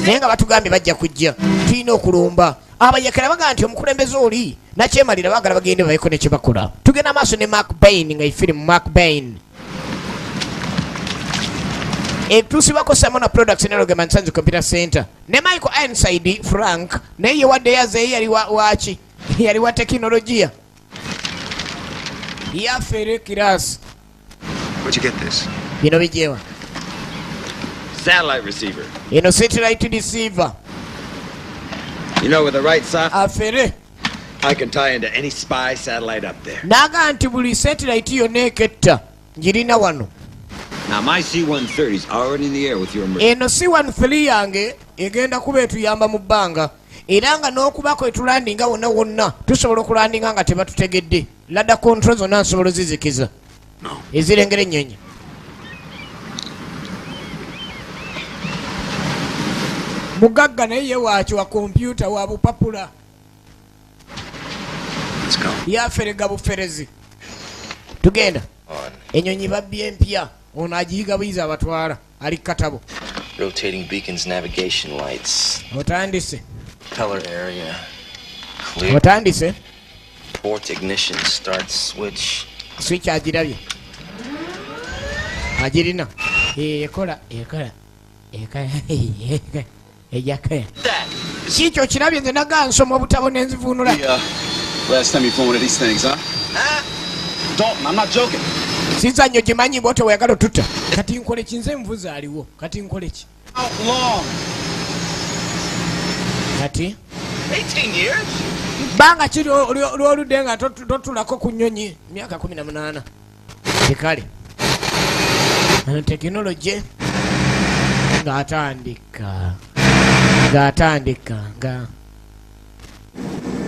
naye nga batugambye bajja kujja, tulina okulumba abayekera. Bagaa nti omukulembeze oli nakyemalira, baagala bagende babeko ne kyebakola. Tugenda maaso ne Mark Bain nga ifirimu Mark Bain etuusibwako Samona Products ne Logeman Sons Computer Center ne Michael Ironside. Frank naye yewadde yazeeyo, yali waki, yali wa tekinologiya yafere kirasi. Where'd you get this? Bino bijewa? Satellite receiver. Eno satellite receiver. You know, with the right software, Afere. I can tie into any spy satellite up there. Naga nti buli satellite yonna eketta ngirina wano. Now, my C-130 is already in the air with your emergency. Eno C13 yange egenda kuba etuyamba mu bbanga, era nga n'okubako etulandinga wonna wonna tusobola okulandinga nga tebatutegedde. Radar control zonna nsobola ozizikiza ezirengera ennyonyi. Mugagga naye ye waaki wa kompyuta wa bupapula. Let's go. Yaferega buferezi. Tugenda. Ennyonyi babbye empya, ono agiyiga buyizi, abatwala ali katabo. Rotating beacons, navigation lights, Otandise. Propeller area. Clear. Otandise. Port ignition start switch. Switch agirabye, agirina. Eh, ekola ekola ekola ejakaya kikyo kirabye. Nze naga nsoma obutabo nenzivunula. The last time you flew one of these things, huh? Dalton, I'm not joking. Sizannyo gimanyi bwote weyagala otutta. Kati nkole ki? Nze nvuzi aliwo, kati nkole ki? How long? Kati 18 years? Bbanga ki lwoludde nga totulako ku nnyonyi? Myaka 18. Tekale ano tekinologi ng'atandika nga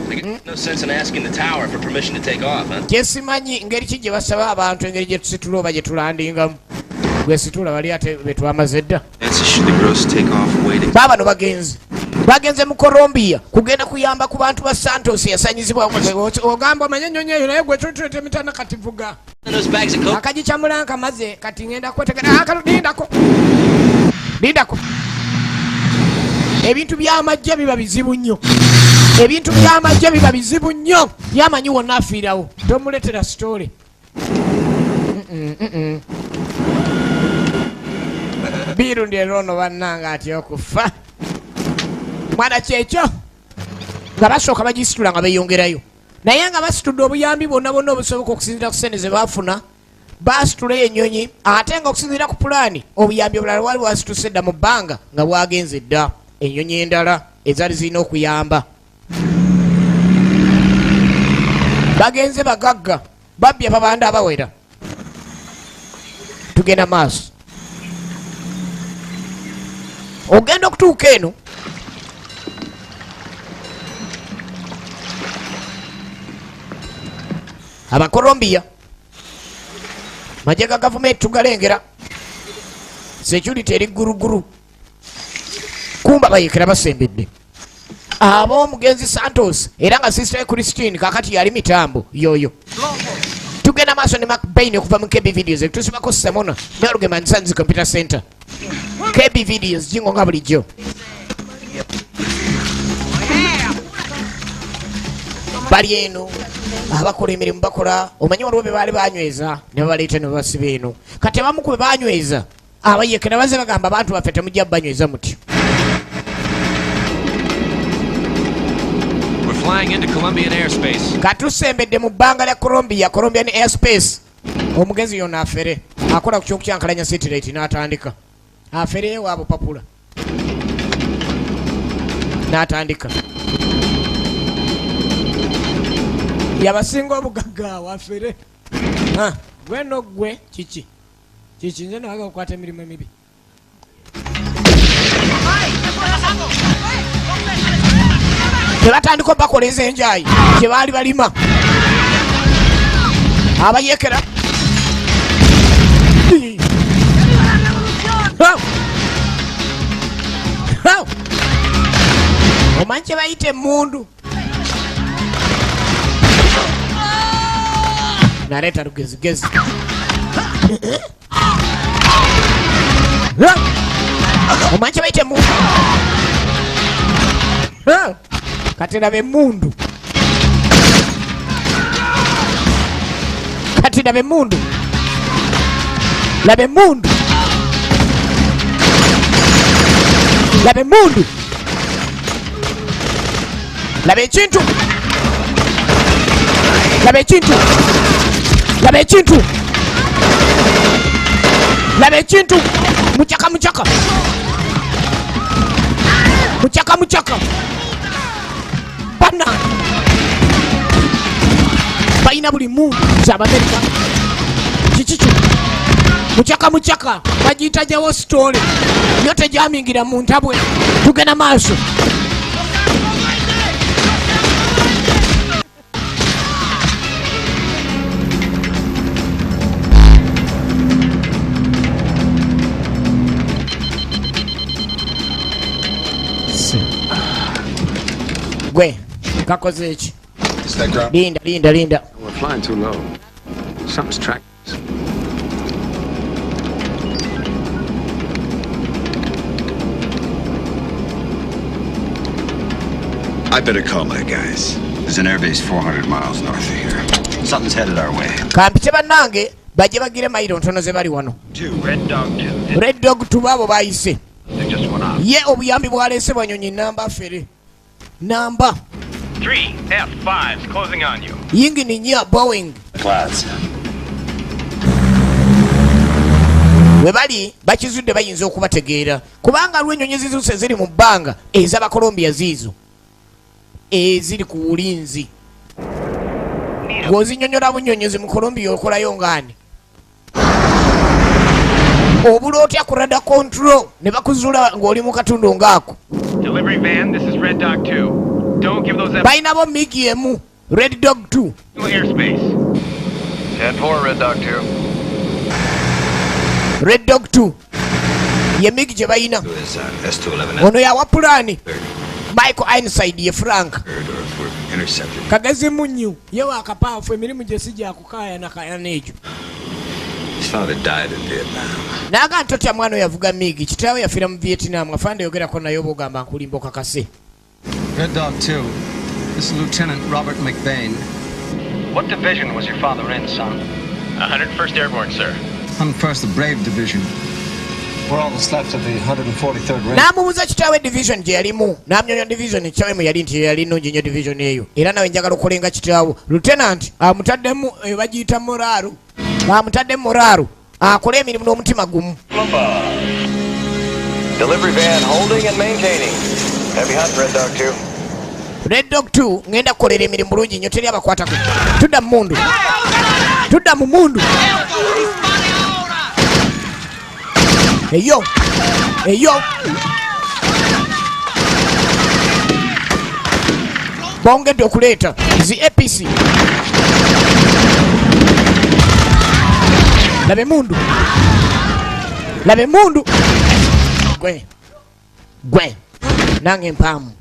I guess no sense in asking the tower for permission to take off, huh? Kyesimanyi ngeri ki gye basaba abantu engeri gye tusitula oba gye tulandingamu. Gwe situla bali ate betwamaze dda. Nancy, should the gross takeoff weight Baabano bagenzi bagenze mu Colombia kugenda kuyamba ku bantu ba Santos yasanyizibwa. Ogamba omanye ennyonyi eyo, naye gwe tutuleta emitana kati vuga. Those bags of coke? Akagicamula nkamaze, kati ngenda kwetegera akalu. Lindako, lindako. Ebintu by'amajje biba bizibu nnyo, ebintu by'amajje biba bizibu nnyo. Yamanyi wonna afiirawo, tomuletera sitole. Birundi era ono bannanga atya okufa mwana kyekyo nga basooka bagisitula nga beeyongerayo, naye nga basitudde obuyambi bwonna bwonna obusoboka okusinziira ku sente ze baafuna. Basitulayo ennyonyi, ate nga okusinziira ku pulaani obuyambi obulala wali wasituse dda mu bbanga nga bwagenze dda. Ennyonyi endala ezaali zirina okuyamba bagenze bagagga babbye babanda abawera. Tugenda maaso. Ogenda okutuuka eno. Abakolombiya Magye ga gavumenti tugalengera, security eri guruguru, kumba bayekera basembedde ab'omugenzi Santos era nga sister ye Christine kakati yali mitambo yoyo. Tugenda maaso ne Macbain okuva mu KB Videos, tusibako Samona ne and Sons Computer Center. KB Videos jingo nga bulijjo bali eno abakola emirimu bakola. Omanyi waliwo be baali banyweza ne babaleeta ne babasiba eno. Kati abamu ku be banyweza abayekera baze bagamba, abantu baffe temujja banyweza mutyo. We're flying into Colombian airspace. Katusembedde mu bbanga lya Colombia, Colombian airspace. Omugenzi yonna afere akola ku kyokukyankalanya satellite n'atandika afereyo waabo papula n'atandika Yabasinga obugagga awo afere. Ah, gwe no gwe kiki kiki? Nze nawaga okukwata emirimu emibi. Tebatandika obakoleza enjayi kye baali balima abayekera. Ha! Ha! Omanyi kye bayita emundu naleeta lugezigezi. Ha! Omanyi kye bayita emundu? Ha! Kati laba emundu, kati laba emundu, laba emundu, laba emundu, laba ekintu, laba ekintu, laba ekintu, laba ekintu. Mucaka, mucaka, mucaka, mucaka. Bana balina buli mundu z'Abamerika. Kiki kino? Mucaka, mucaka, bagiyita jawo story yo tejamingira mu ntabwe. Tugenda maaso. Gwe kakoze eki? Is that ground? Linda, linda, linda. We're flying too low. Something's tracked us. I better call my guys. There's an airbase 400 miles north of here. Something's headed our way. Kampite bannange bajje bagire mayiro ntono ze bali wano. Two, Red Dog 2. Red Dog tubaabo bayise. They just went off. Ye obuyambi bwaleese bwanyonyi namba fere namba. Three F5s closing on you. Yingini nya Boeing. Clouds. We bali bakizudde bayinza okubategeera kubanga lw'ennyonyi zizuuse ziri mu bbanga ez'Abakolombia ziizo eziri ku bulinzi bw'ozinyonyola bunyonyozi mu Colombia okolayo ngaani obula otya ku radar control ne bakuzuula ng'oli mu katundu ng'ako. Delivery van, this is Red Dog 2. Don't give those F Balinabo MiG emu, Red Dog 2. airspace. 10-4, Red Dog 2. Red Dog 2 ye MiG gye balina. Is S211 Ono yawa pulaani Michael Ironside ye Frank. or if we're intercepted. Kagezi munyu ye wakapaafu emirimu gye si gyakukaayana ekyo. His father died in Vietnam. Naga ntotya mwana oyo yavuga MiG, kitaawe yafiira mu Vietnam. Afande yogerako naye oba ogamba nkulimba okakase. Red Dog 2. This is Lieutenant Robert McBain. What division was your father in, son? 101st Airborne, sir. 101st, the Brave Division. We're all that's left of the 143rd Ranger. N'amubuuza kitaawe division gye yalimu, n'amnyonya division kitaawe mwe yali nti yali nnungi nnyo division eyo, era nawe njagala okukolenga kitaawo. Lieutenant amutaddemu eyo bagiyita morale, amutaddemu morale akole emirimu n'omutima gumu. Delivery van holding and maintaining. Heavy hunt, Red Dog 2. Red Dog 2 ngenda kukolera emirimu bulungi nnyo, teri abakwatako. Tudda mu mundu, tudda mu mundu eyo eyo bongedde okuleeta zi APC. Laba emundu, laba emundu. Gwe gwe nange mpaamu.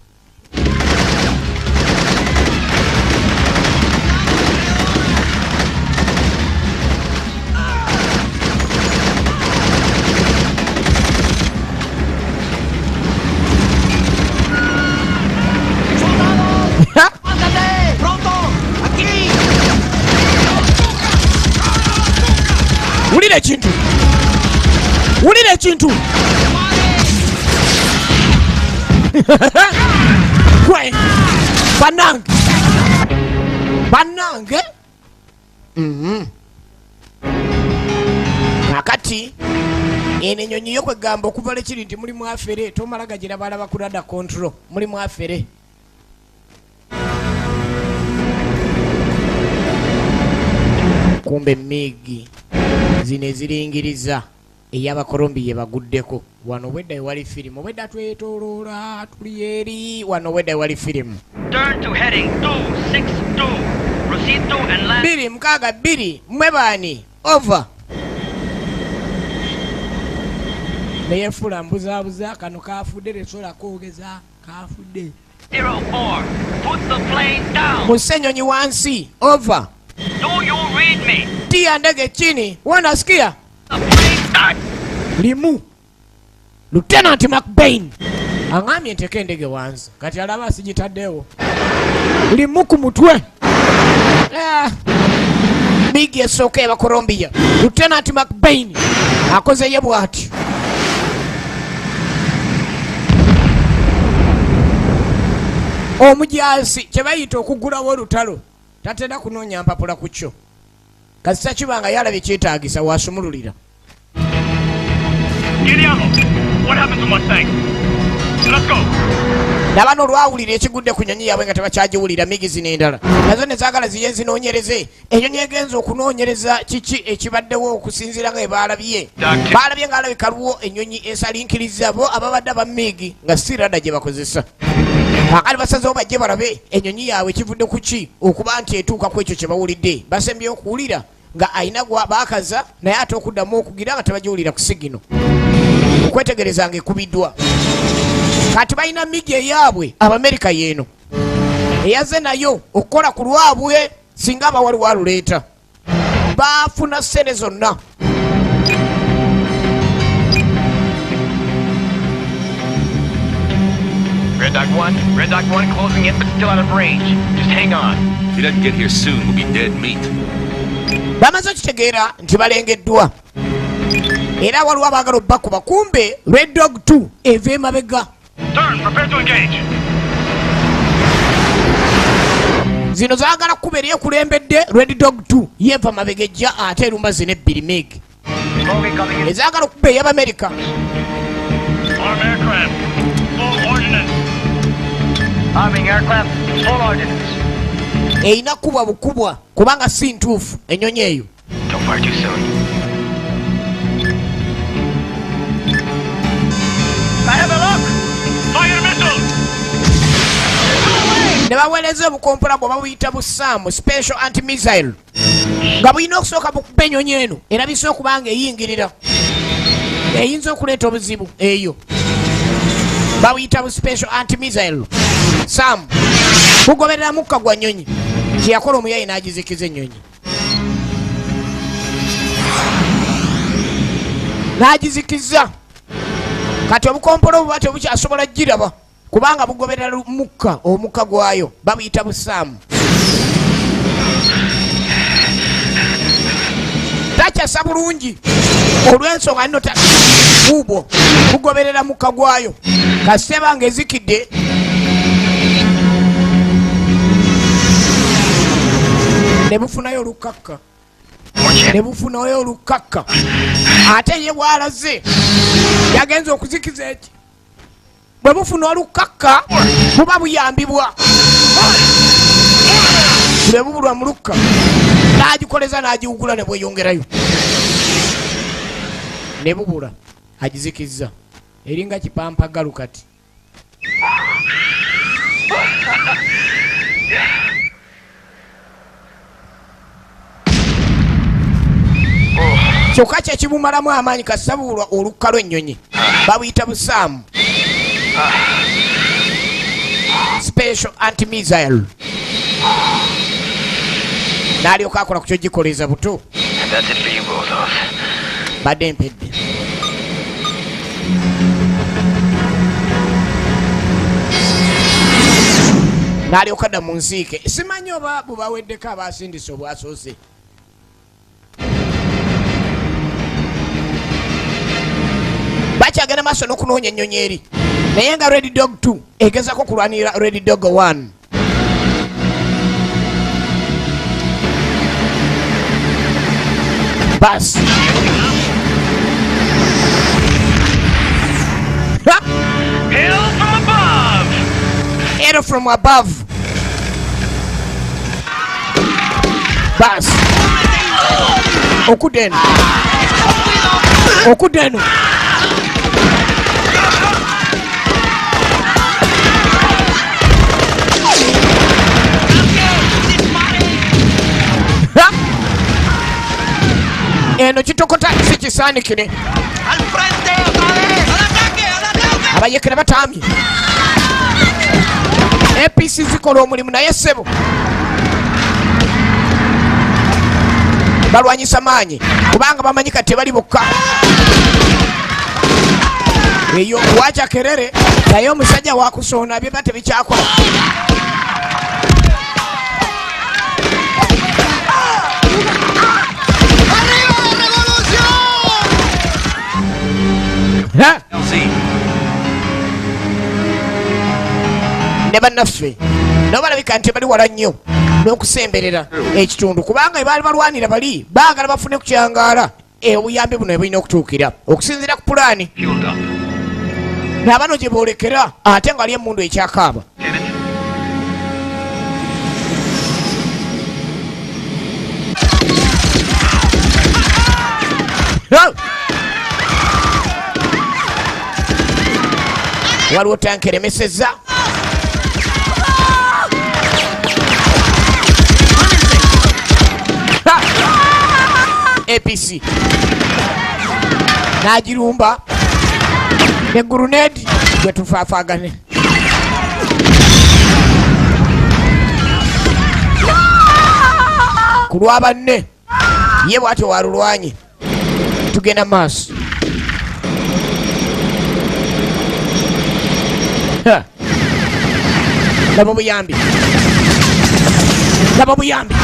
Wulira ekintu, wulira ekintu. Gwe bannange, bannange. Kakati eno ennyonyi yo kwegamba okuva lekiri nti mulimu afere, tomala gagira balaba ku radar control, mulimu afere. Kumbe MiG zino eziringiriza ey'Abakolombi ye baguddeko. Wano wedda ewali firimu, wedda twetooloola tuli eri wano wedda ewali firimu. Turn to heading 262. Proceed to and land. 262 mmwe baani? Over. Neyefuula mbuzaabuza kano kafudde, tesobola kwogeza kafudde. 04. Put the plane down. Musse ennyonyi wansi. Over. Do you read me? Tia ndege chini. Wanasikia? Limu. Lieutenant McBain aŋŋambye nteeke endege wansi, kati alaba sigitaddewo. Limu ku mutwe. MiG esooka y'Abakolombiya. Lieutenant McBain akoze ye bw'ati. Omujaasi kye bayita okugulawo olutalo tatera kunoonya mpapula ku kyo. Kasita kiba nga yalabye kyetaagisa wasumululira. Nabano olwawulira ekigudde ku nnyonyi yaabwe nga tebakyagiwulira, MiG zino endala nazo ne zaagala ziye zinoonyereze. Ennyonyi egenza okunoonyereza kiki ekibaddewo okusinziira nga baalabye. Baalabye nga alabika luwo ennyonyi esalinkiriza bo ababadde aba MiG nga si rada gye bakozesa. Akali basazeewo bajje balabe ennyonyi yaabwe kivudde ku ki okuba nti etuuka ku ekyo kye bawulidde. Basembyeyo okuwulira nga ayina gwa baakaza naye ate okuddamu okugira nga tebagiwulira ku sigino. Okwetegereza nga ekubiddwa. Kati balina MiG eyaabwe Abamerika yeeno eyazze nayo okukola ku lwabwe singa abawaliwo aluleeta. Baafuna ssente zonna. Red Dog 1, Red Dog 1 closing in but still out of range. Just hang on. If he doesn't get here soon, we'll be dead meat. Bamaze okitegeera nti balengeddwa. Era waliwo abaagala obbakuba, kumbe Red Dog 2 eva emabega. Turn, prepare to engage. Zino zaagala kuba eri ekulembedde Red Dog 2 yeva mabega ejja ate erumba zino ebbiri MiG. Ezaagala okuba ey'Abamerika. Arm aircraft, full ordnance. Arming aircraft, full ordnance. Erina kubwa bukubwa kubanga si ntuufu ennyonyi eyo. Don't fire too soon. I have a look! Fire missiles! Ne baweereza obukompola bwe babuyita bu SAM, special anti-missile, nga bulina okusooka bukuba ennyonyi eno erabise okuba nga eyingirira eyinza okuleeta obuzibu eyo. Babuyita bu special anti-missile SAM, bugoberera mukka gwa nnyonyi. Kye yakola omuyayi n'agizikiza ennyonyi, n'agizikiza. Kati obukompola obuba tebukyasobola giraba kubanga bugoberera mukka, omukka gwayo babuyita bu SAM. Takyasa bulungi olw'ensonga nno buubwo bugoberera mukka gwayo. Kasiteba nga ezikidde ne bufunayo olukakka, ne bufunayo olukakka. Ate ye bw'alaze yagenza okuzikiza eki, bwe bufuna olukakka buba buyambibwa bwe bubulwa mu lukka, n'agikoleza n'agiwugula ne bweyongerayo ne bubula. Agizikizza eringa kipampagalu kati. Kyokka kyekibumalamu amaanyi kasabulwa olukka lw'ennyonyi babuyita busaamu special anti-missile. N'alyoka akola ku kyogikoleza buto. That's it for you, Borzov. Badde mpedde. N'alyoka dda mu nsiike. Simanyi oba bubaweddeko abasindise obwasoose. Bakyagenda maaso n'okunoonya ennyonyi eri, naye nga Red Dog 2 egezaako kulwanirira Red Dog 1. Basi. Ha! Hail from above! Hail from above. Basi. Okudda eno. Okudda eno. Ha! Eno kitokota si kisaanikire. Abayekera batamye. APC zikola omulimu naye ssebo balwanyisa maanyi kubanga bamanyi kati tebali bokka. Eyo wacha kerere naye omusajja wakusoona bye tebikyakola. Ha! Ne bannaffe nabo balabika nti bali wala nnyo n'okusemberera ekitundu kubanga baali balwanira bali baagala bafune ku kyangaala obuyambi buno ebulina okutuukira okusinziira ku pulaani n'abano gye boolekera ate nga ali emmundu ekyakaaba. Waliwo tanka eremesezza. APC n'agirumba ne grenade gwe tufaafaagane. Ku lwa banne ye bw'atyo walulwanye. Tugenda maaso. Laba obuyambi. Laba obuyambi.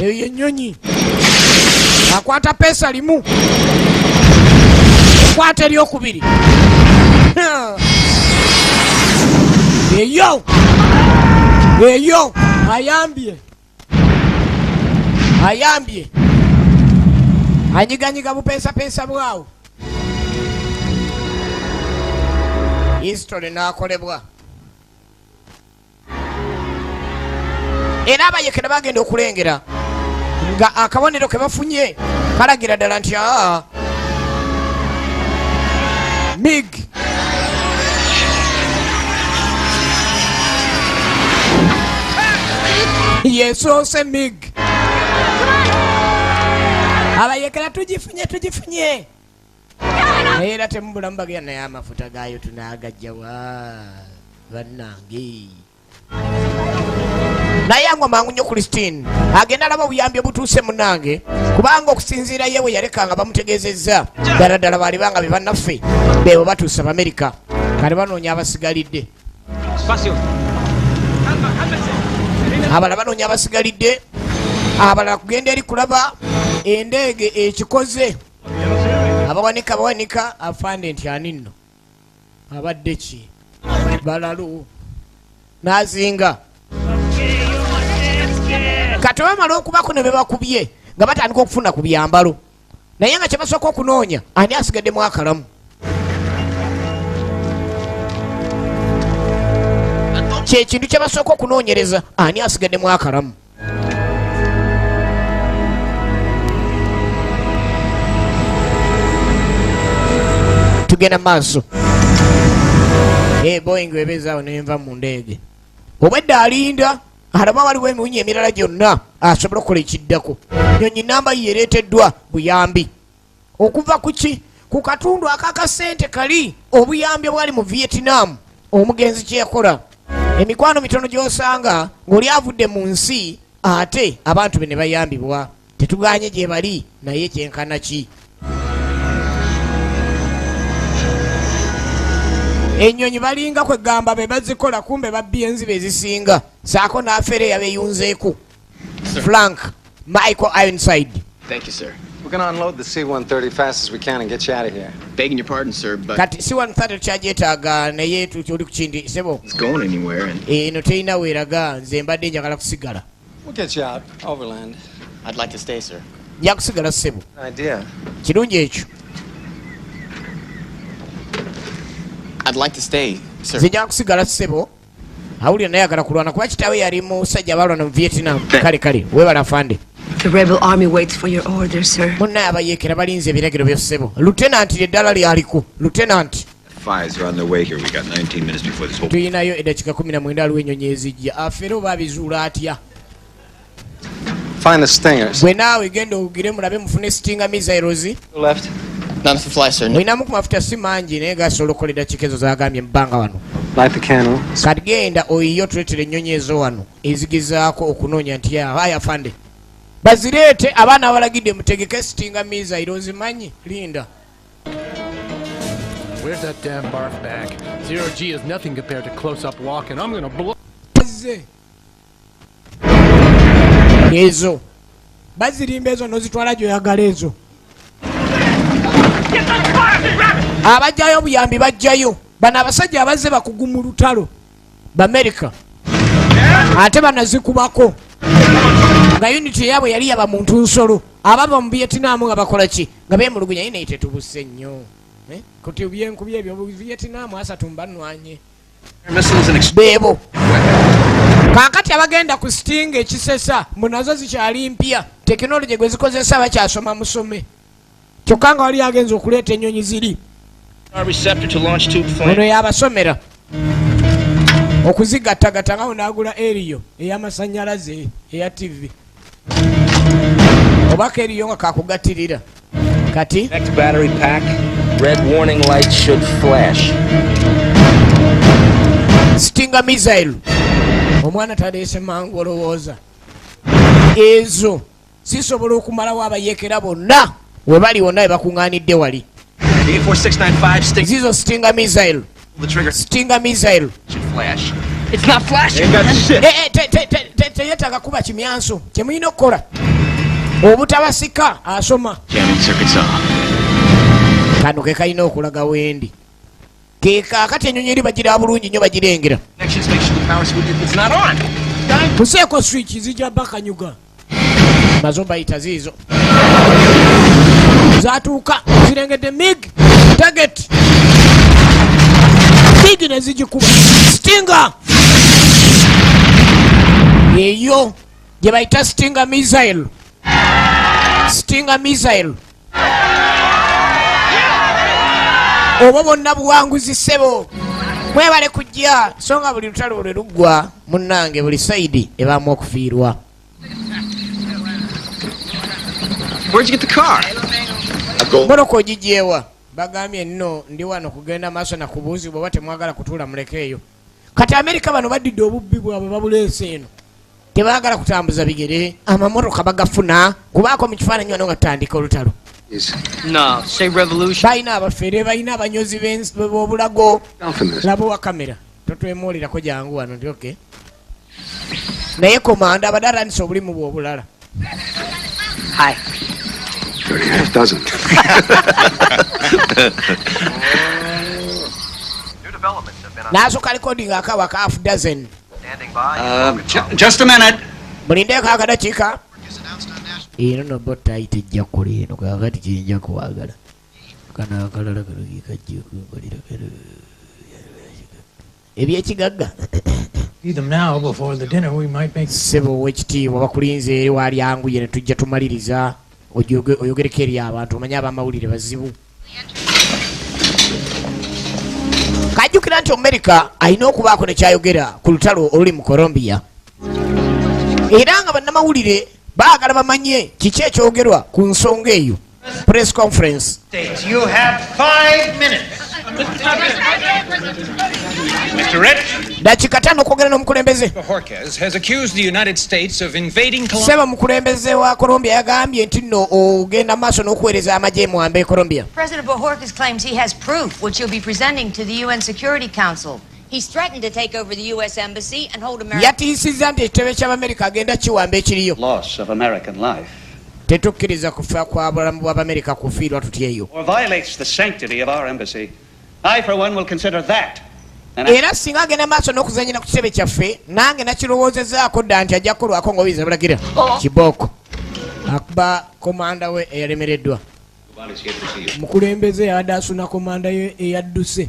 Eyo yennyonyi. Akwata pesa limu. Kwata eryokubiri. Eyo. Eyo ayambye. Ayambye. Anyiganyiga bupesa pesa bwawo. History n'akolebwa. Era abayekera bagenda okulengera nga akabonero ke bafunye kalagira ddala nti aa MiG yesoose MiG. Abayekera tugifunye tugifunye. Naye era temubulamu bagenda naye amafuta gaayo tunaagajjawa bannange. Naye angwa mangu nnyo Christine agenda alaba obuyambi obutuuse munnange kubanga okusinziira ye we yaleka nga bamutegeezezza ddala ddala baali banga be bannaffe beebo batuuse Abamerika kale banoonya abasigalidde. Abalala banoonya abasigalidde, abalala kugenda eri kulaba endege ekikoze. Abawanika bawanika afande nti ani nno abadde ki balalu n'azinga. Kati bamala okubako ne bebakubye nga batandika okufuna ku byambalo naye nga kye basooka okunoonya ani asigaddemu akalamu. Kyekintu kye basooka okunoonyereza ani asigaddemu akalamu. Tugenda maaso. Boeing ebeezaawo nenva mu ndege. Obwedda alinda alaba waliwo emiwunyo emirala gyonna Asobole okukola ekiddako. Nyonyi namba ye ereeteddwa buyambi okuva ku ki, ku katundu akakasente kali, obuyambi obwali mu Vietnam. Omugenzi kyeyakola, emikwano mitono gy'osanga ng'oli avudde mu nsi ate abantu be ne bayambibwa. Tetuganye gye bali, naye kyenkana ki? Ennyonyi balinga kwegamba be bazikola, kumbe babbi enziba ezisinga, saako n'afeera eyabeyunzeeku Frank Michael Ironside. Thank you, sir. We're gonna unload the C-130 fast as we can and get you out of here. Begging your pardon, sir, but Kati C-130 tukyagyetaaga, naye tuli ku kindi, sebo. It's going anywhere, and Eno terina weeraga. Nze mbadde njagala kusigala. We'll get you out overland. I'd like to stay, sir. Nja kusigala, ssebo. Idea. Kirungi ekyo. I'd like to stay, sir. Nze nja kusigala, ssebo. Awulira naye agala kulwana kuba kitaawe yali musajja balwana mu Vietnam. Kale kale, webala, fande. The rebel army waits for your orders, sir. Munnaye, abayeekera balinze ebiragiro byo, ssebo. Lieutenant lyeddala lyaliko, lieutenant. Fives are on their way here. We got 19 minutes before this whole. Tulinayo eddakiika 19, aliwo ennyonyi ezijja. Afere oba abizuula atya? Find the stingers. Bwe naawe genda owugire mulabe mufune Stinger missiles. Left. Not enough to fly, sir. Olinamu ku mafuta? Si mangi, naye gasobola okukola eddakiika ezo zagambye mu bbanga wano. Light the candle. Kati genda oyiye otuleetera ennyonyi ezo wano ezigezaako okunoonya nti aya fande bazireete. Abaana abalagidde mutegeke Stinger missile, ozimanyi, linda. Where's that damn barf bag? Zero G is nothing compared to close-up walking. I'm gonna blow. Ze ezo bazirimba ezo nozitwala gyoyagala. Ezo abajjayo obuyambi bajjayo. Bano abasajja abazze bakugu mu lutalo. Bamerika ate banazikubako nga unit yaabwe yali yaba muntu nsolo abava mu Vietnam nga bakola ki, nga bemulugunya, naye naye tetubuse nnyo. Eh? Kuti byenkubi ebyo Vietnam 30 mbanwanye. Missiles and Beebo. Kaakati abagenda ku Stinger, ekisesa mbu nazo zikyali mpya, tekinologi gwe zikozesa bakyasoma musome, kyokka nga wali agenza okuleeta ennyonyi ziri. Our receptor to launch tube Ono flame. yabasomera okuzigattagatta nga wenaagula eriyo ey'amasannyalaze, eya TV, obaka eriyo nga kakugattirira kati. Next battery pack. Red warning light should flash. Stinger missile. Omwana taleese mangu. Olowooza ezo zisobola okumalawo abayeekera bonna we bali wonna we bakuŋŋaanidde wali? 84695 stick. Zizo Stinger missile. The trigger Stinger missile. Should flash. It's not flashing. Ain't got shit. Eh, eh, teyetaaga kuba kimyanso. Kyemulina okukola obutabasika asoma. Jamming circuits off. Kano ke kalina okulaga wendi ke kaakati ennyonyi eri bagira bulungi nnyo, bagirengera. Connections, make sure the power switch is not on. Museeko switch, zijja bakanyuga. Mazo bayita ziizo. Zatuuka zirengedde MiG target, MiG ne zigikuba Stinger eyo gye bayita Stinger missile, Stinger missile. Obwo bwonna buwanguzi, ssebo, mwebale kujja. So nga buli lutalo lwe luggwa, munnange, buli side ebaamu okufiirwa. Where'd you get the car? Motoka ogigyewa? Bagambye nno ndi wano kugenda maaso nakubuuzibwa oba temwagala kutuula mulekeeyo. Kati Amerika bano baddidde obubbi bwabwe babuleese eno, tebaagala kutambuza bigere, amamotoka bagafuna kubaako mu kifaananyi wano nga tutandika olutalo. No, say revolution. Balina abafere, balina abanyozi b'obulago. Confidence. Laba wa kamera, totwemulirako, jangu wano. Nti okay, naye komanda abadde atandise obulimu bwe obulala. Hi. Dirty half dozen. N'asooka recording akawa ka half dozen. Just a minute. Mulindeeko akadakiika. Eno no botayi tejja kukola eno. Kakati kiyinja kwagala kano akalala kano kekajja okunkolera kano ebyekigagga. See them now before the dinner. We might make. Ssebo owekitiibwa, bakulinze eri walyanguye ne tujja tumaliriza. Oyogereko eri abantu, omanye abamawulire bazibu. Kajjukira nti Omumerika alina okubaako nekyayogera ku lutalo oluli mu Colombia. Era nga bannamawulire baagala bamanye kiki ekyogerwa ku nsonga eyo. Press conference. States, you have 5 minutes. Mr. Rich. Dakiika 5 okwogera n'omukulembeze. Bojorquez has accused the United States of invading Colombia. Seba, mukulembeze wa Colombia yagambye nti nno ogenda maaso n'okuweereza amagye muwambe e Colombia. President Bojorquez claims he has proof, which he'll be presenting to the UN Security Council. He's threatened to take over the U.S. Embassy and hold America. Yatiisizza nti ekitebe ky'Abamerika agenda kiwamba ekiriyo. Loss of American life Tetukkiriza kufa kwa bulamu bw'Abamerika kufiirwa tutyeyo. or violates the sanctity of our embassy. I, for one, will consider that an Era singa agenda maaso n'okuzanyira ku kitebe kyaffe, nange nakirowoozezaako dda nti ajja kukolwako ng'obiza bulagira kibooko akuba komanda we eyalemereddwa. Mukulembeze yabadde asuna komanda ye eyadduse.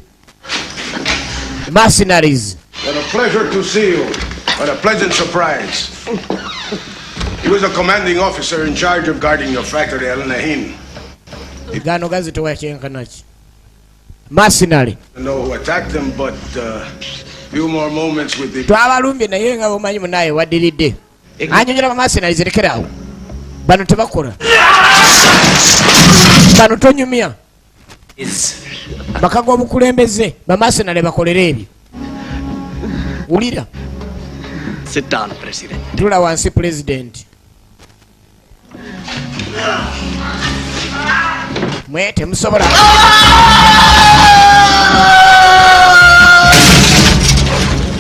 Mercenaries. What a pleasure to see you. What a pleasant surprise. He was the commanding officer in charge of guarding your factory, Al Nahin. Gano gazitowa kyenkanaki mercenary. I don't know who attacked him, but few more moments with the Twabalumbye naye nga bomanyi munaye waddiridde anyonyola ba mercenaries, lekeraawo, bano tebakola, bano tonyumya maka g'obukulembeze, ba mercenary bakolere ebyo, wulira. Sit down, President. Tula wansi, pulezidenti. Mwe temusobola.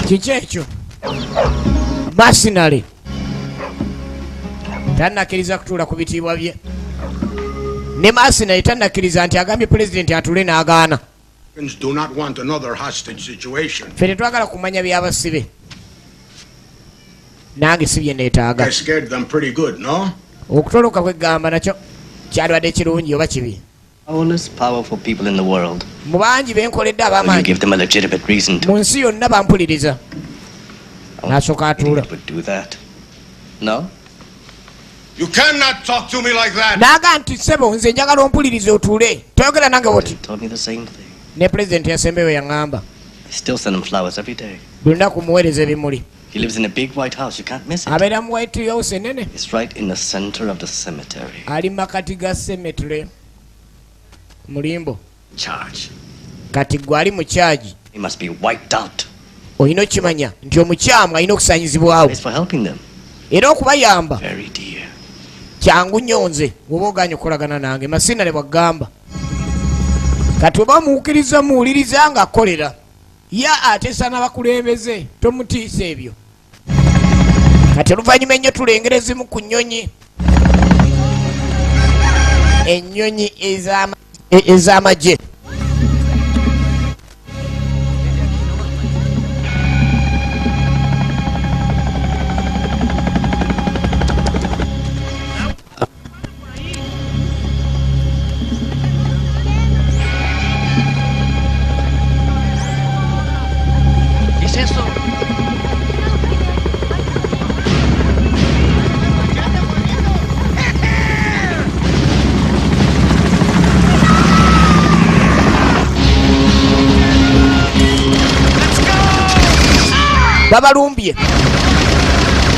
Kiki ekyo? Mercenary tannakkiriza kutuula ku bitiibwa bye, ne mercenary tannakkiriza nti agambye pulezidenti atuule n'agaana. Americans do not want another hostage situation. Ffe tetwagala kumanya byabasibe, nange si bye neetaaga. I scared them pretty good, no? Okutoloka kwegamba nakyo kyalibadde kirungi oba kibi? Powerless, powerful people in the world. Mu bangi benkoledde You ab'amaanyi give them a legitimate reason to mu nsi yonna bampuliriza. N'asooka atuula. would do that. No? You cannot talk to me like that. N'aga nti ssebo, nze njagala ompulirize, otuule, toyogera nange bwoti. Told me the same thing. Ne pulezidenti yasembeyo yaŋŋamba. I still send him flowers every day. Buli lunaku muweereza ebimuli. He lives in a big white house. You can't miss it. Abeera mu White House enene. It's right in the center of the cemetery. Ali makati ga cemetery mulimbo. Charge. Kati gwe ali mu charge. He must be wiped out. Olina okimanya nti omukyamu alina okusanyizibwawo. It's for helping them. Era okubayamba Very dear. kyangu nnyo. Nze bw'oba oganye okukolagana nange, mercenary bwagamba, kati oba muwukiriza muwuliriza nga akolera ye ateesa n'abakulembeze, tomutiisa ebyo. Kati oluvannyuma ennyo tulengera ezimu ku nnyonyi, ennyonyi ez'amagye. ¿Qué es eso? Babalumbye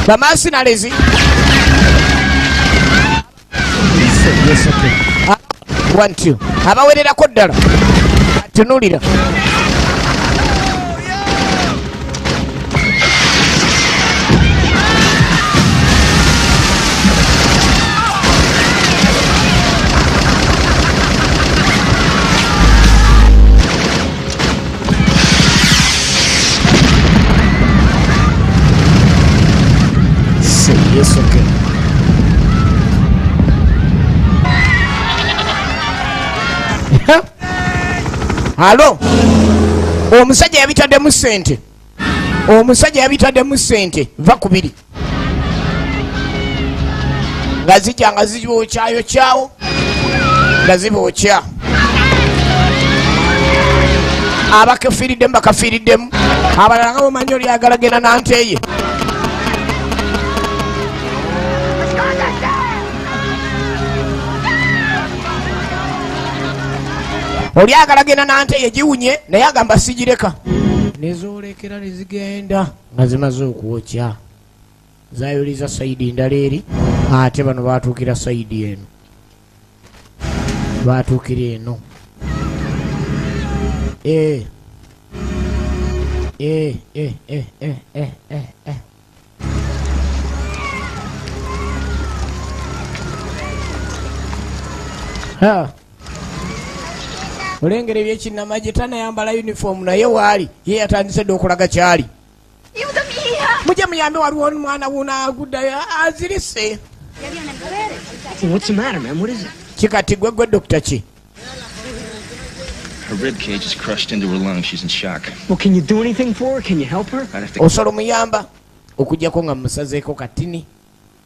ba mercenaries. One, two, abawererako ddala atunulira. Yes, okay. Alo, omusajja yabitaddemu ssente, omusajja yabitaddemu ssente va kubiri nga zijja nga zibokyayokyawo nga zibookya, abakafiiriddemu bakafiiriddemu, abalala nga bomanyi olyagala genda nanteye. Olyagala genda nanteye giwunye, naye agamba sigireka, nezolekera nezigenda nga zimaze okwokya. Zayuliza side ndala eri, ate bano batuukira side eno, batuukira eno. Eh. Eh, eh, eh, eh, eh, eh, eh. Ha. Olengera ebyekinnamagye tanayambala uniform, naye waali ye yatandise dda okulaga kyali. Mujje muyambe, waliwo omwana wuno aguddayo azirise. What's the matter, man? What is it? Kikati gwe gwe dokita ki? Her rib cage is crushed into her lung. She's in shock. Well, can you do anything for her? Can you help her? I'd have to. Osobola omuyamba okugjako nga musazeeko katini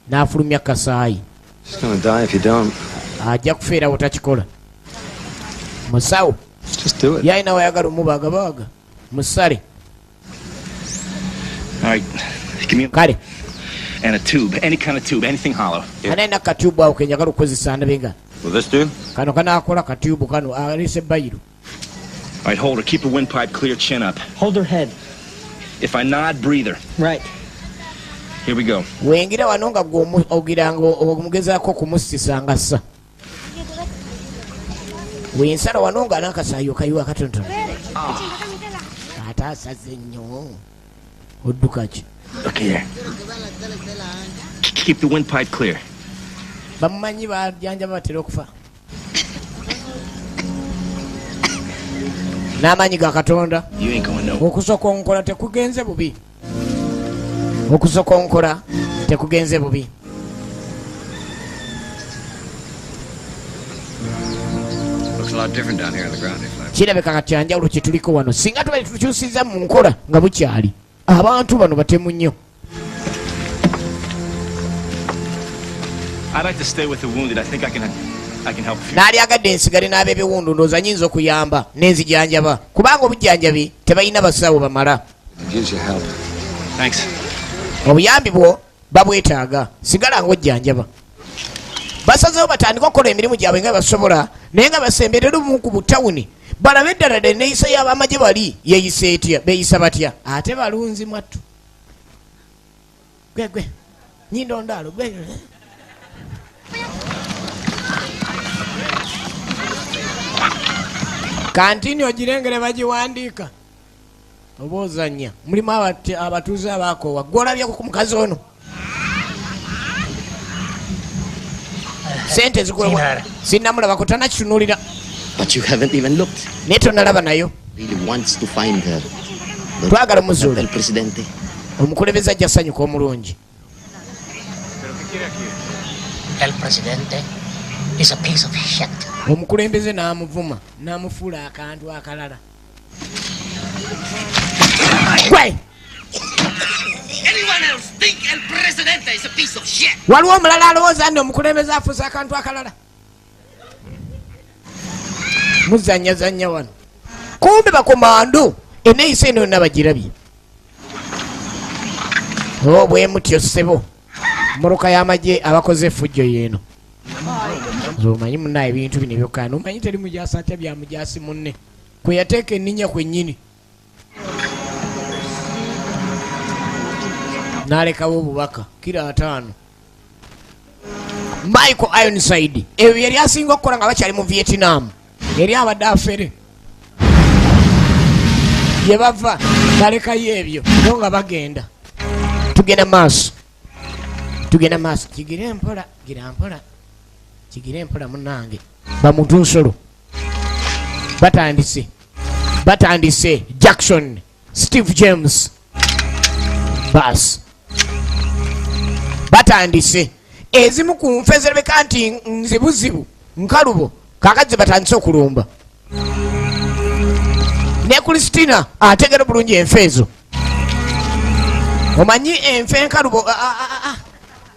n'afulumya kasaayi. She's gonna die if you don't. Ajja kufeera bw'otakikola, musawo. Just do it. Yalina wayagala omubaagabaaga musale. All right. Give me kale and a tube, any kind of tube, anything hollow. Anaina katyubu awo kenjagala okukozesa, ndabe nga Will this do? Kano kanaakola katyubu kano alese bayiro. All right, hold her. Keep her windpipe clear, chin up. Hold her head. If I nod, breathe her. Right. Here we go. Wengira wano nga gwe ogira nga omugezaako okumusisa nga ssa wensala wano nga n'akasaayi okayiwa katonotono, ate asaze nnyo, odduka ki? Look here. Keep the windpipe clear. Bamumanyi bajanjaba batera okufa n'amaanyi ga Katonda. You ain't going nowhere. Okusokonkola tekugenze bubi, okusokonkola tekugenze bubi. Looks a lot different down here on the ground, eh, Flav? Kirabika kati anjawulo kyetuliko wano singa tubali tukyusiza mu nkola nga bukyali. Abantu bano batemu nnyo. I'd like to stay with the wounded. I think I can help a few. N'alyagadde ensigale n'ab'ebiwundu, ndowooza nyinza okuyamba n'enzijanjaba kubanga obujjanjabi tebalina basawo bamala. Use your help. Thanks. Obuyambi bwo babwetaaga, sigala ng'ojjanjaba. Basazeewo batandike okukola emirimu gyabwe nga basobola, naye nga basemberera obumu ku butawuni balabe eddala ddala enneeyisa y'abamagye bali yeeyisa etya, beeyisa batya. Ate balunzi mwattu, gwe gwe nyindo ndaalo gwe. Kantini ogirengere bagiwandiika oba ozannya, mulimu abatuuze abakoowa. Gwolabyeko ku mukazi ono, sente zikolebwa sinnamulabako, tanakitunuulira. But you haven't even looked. Naye tonalaba nayo. Really wants to find her. Twagala omuzuula. El presidente. Omukulembeze ajja sanyuka omulungi. El presidente is a piece of shit. Omukulembeze n'amuvuma n'amufuula akantu akalala gwe. Anyone else think El Presidente is a piece of shit? Waliwo omulala alowooza nti omukulembeze afuuse akantu akalala? Muzanyazanya wano, kumbe bakomando eneeyisa eno yonna bagirabye. O bwe mutyo ssebo, mmotoka y'amagye abakoze effujjo yeeno. Omanyi munaye ebintu bino ebyokkaana, omanyi teri mujasi atya bya mujasi munne kwe yateeka enninya kwennyini n'alekawo obubaka kiro 50. Michael Ironside ebyo yali asinga okukola nga bakyali mu Vietnam, yali abadde afere gye bava balekayo ebyo bo nga bagenda. Tugenda maaso, tugenda maaso, kigire mpola, gira mpola, kigire mpola munange. Bamuntu nsolo batandise, batandise. Jackson, Steve James, bas batandise ezimu ku nfe zirabika nti nzibuzibu nkalubo. Kakati batandise okulumba ne Kristina ategera bulungi enfe ezo. Omanyi enfe enkalubo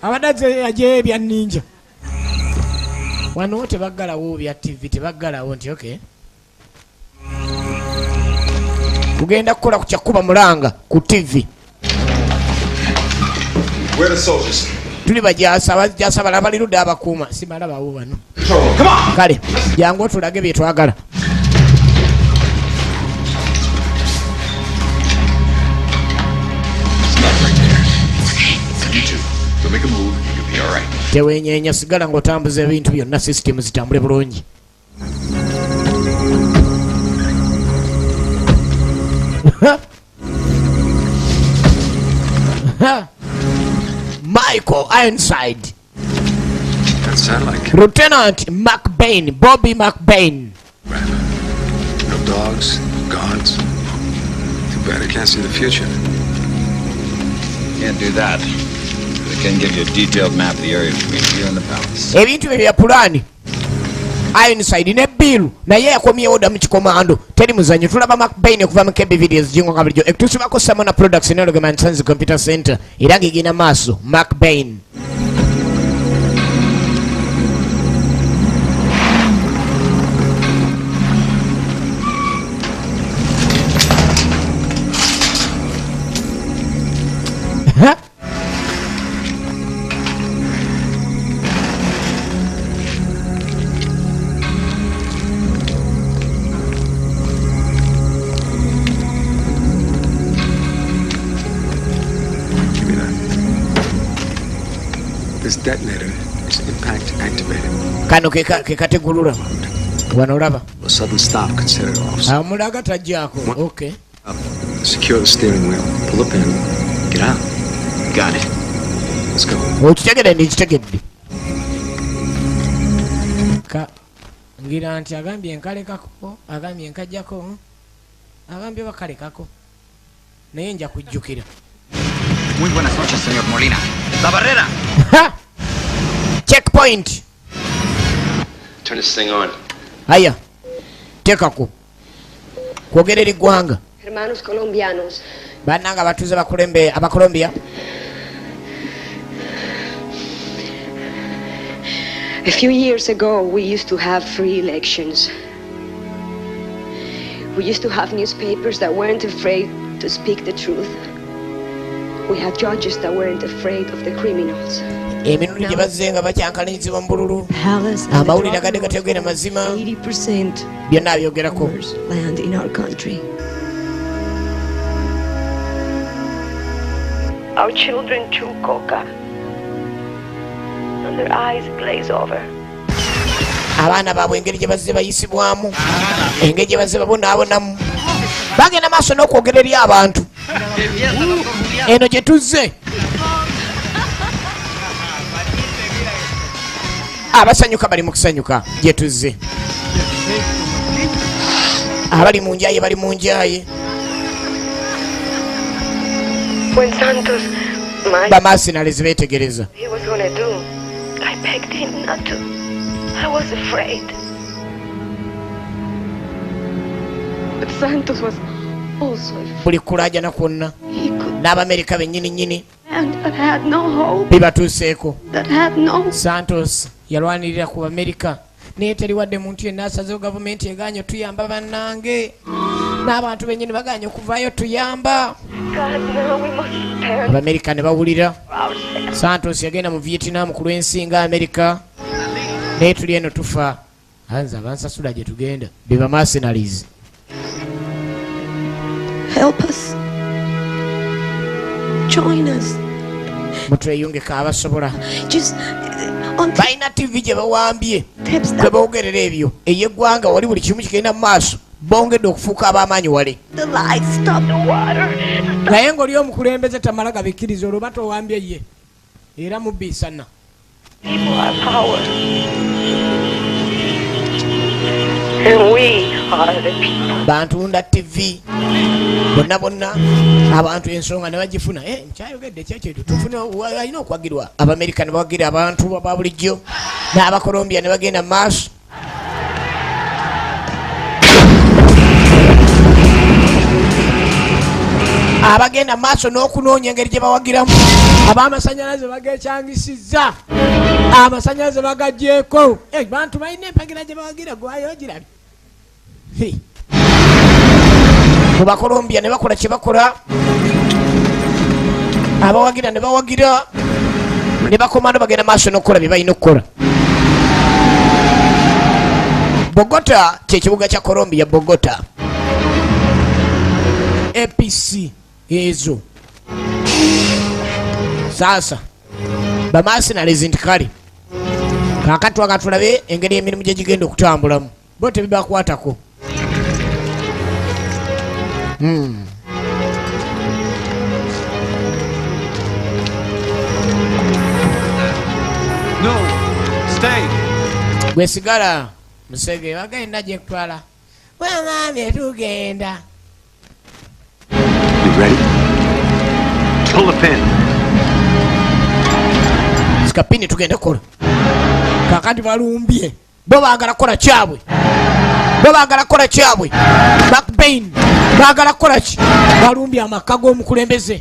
Abadde azze ajeyo ebya ninja. Wano tebaggalawo bya TV, tebaggalawo nti okay, tugenda kukola ku kyakkuba mulanga ku TV. Where are the soldiers? Tuli bajasa, abajasa bala bali ludda abakuuma simalabawo bano. Come on! Kale jangu otulage bye twagala. You too. Tewenyenya, sigala ng'otambuza ebintu byonna, system zitambule bulungi. Michael Ironside. That sound like Lieutenant McBain, Bobby McBain. No dogs, guards. Too bad I can't see the future. Can't do that. But I can give you a detailed map of the area between here and the palace. Ebintu bye bya pulaani. Ironside ne Bill naye yakomyewo dda mu kikomando, teri muzanyo. Tulaba McBain okuva mu KB Videos jingo nga bulijjo ekutusibako Samona Products ne Logeman Sons Computer Center, era ng'egenda maaso. McBain. Huh? Give me that. This detonator is impact activated. Kano ke kategulula wano, olaba. A sudden stop could set it off. Amulaga tajjaako, okay. Secure the steering wheel. Pull the pin. Get out. Got it. Let's go. Okitegedde? Ndikitegedde. Ka ngira nti agambye nkalekako, agambye nkajjako, agambye bakalekako, naye nja kujjukira. Muy buenas noches, señor Molina. ¡La barrera! Ha! Checkpoint. Turn this thing on. Aya, teekako kwogera eri ggwanga. Hermanos colombianos, Bannanga abatuuze bakulembe Abakolombia. A few years ago we used to have free elections. We used to have newspapers that weren't afraid to speak the truth. We had judges that weren't afraid of the criminals. Emirundi gye bazze nga bakyankalanyizibwa mu bululu, amawulire agadde gategera mazima, 80% byonna abyogerako. land in our country. Our children chew coca and their eyes glaze over. Abaana baabwe engeri gye bazze bayisibwamu, engeri gye bazze babonaabonamu, bagenda maaso n'okwogera eri abantu eno gye tuzze. Abasanyuka bali mu kusanyuka gye tuzze, abali mu njaye bali mu njaye. When Santos, my Ba mercenaries beetegereza. he was gonna do, I begged him not to. I was afraid. But Santos was also afraid Buli kulaajana kwonna n'Abamerika bennyini nnyini and that had no hope, bibatuuseeko. that had no Santos yalwanirira ku Bamerika, naye teriwadde muntu yenna asazeho. Gavumenti eganye tuyamba, bannange, n'abantu bennyini baganye okuvaayo tuyamba. God. Now we must stand Abamerika ne bawulira. for ourselves. Santos yagenda mu Vietnam ku lw'ensi nga Amerika, naye tuli eno tufa anze abansasula gye tugenda be ba mercenaries. Help us. Join us. Mutweyungeko abasobola. Just Balina TV gye bawambye kwe boogerera ebyo ey'eggwanga, wali buli kimu kigenda mu maaso, bongedde okufuuka ab'amaanyi wale. the lights, stop the water. Naye ng'oli omukulembeze tamala gabikkiriza, olwo batowambye ye era mubbiisana. People are power. And we are the people. Bantunda TV bonna bonna, abantu ensonga ne bagifuna. Eh, nkyayogedde kyekyetu tufune alina okuwagirwa. Abamerika ne bawagira abantu aba bulijjo n'Abakolombia ne bagenda mu maaso. Abagenda mu maaso n'okunoonya engeri gye bawagiramu. Ab'amasanyalaze bagekyangisizza, amasanyalaze bagagyeko. Eh, bantu balina empagira gye bawagira, gwayo girabye. Hey. Mu Bakolombia ne bakola kye bakola, abawagira ne bawagira ne bakomando bagenda maaso n'okukola bye balina okukola. Bogota kyekibuga kya Colombia, Bogota. APC ezo Sasa ba mercenaries nti kale Kaakati twagala tulabe engeri emirimu gye gigenda okutambulamu. Bo tebibakwatako. No, stay. Gwe sigala musege bagenda gye kutwala. Bwangambye tugenda. You ready? Pull the pin. Sikapini tugende kola. Kakati balumbye. Bo baagala kukola kyabwe. Bo baagala kukola kyabwe. McBain baagala kukola ki? Balumbye amaka g'omukulembeze.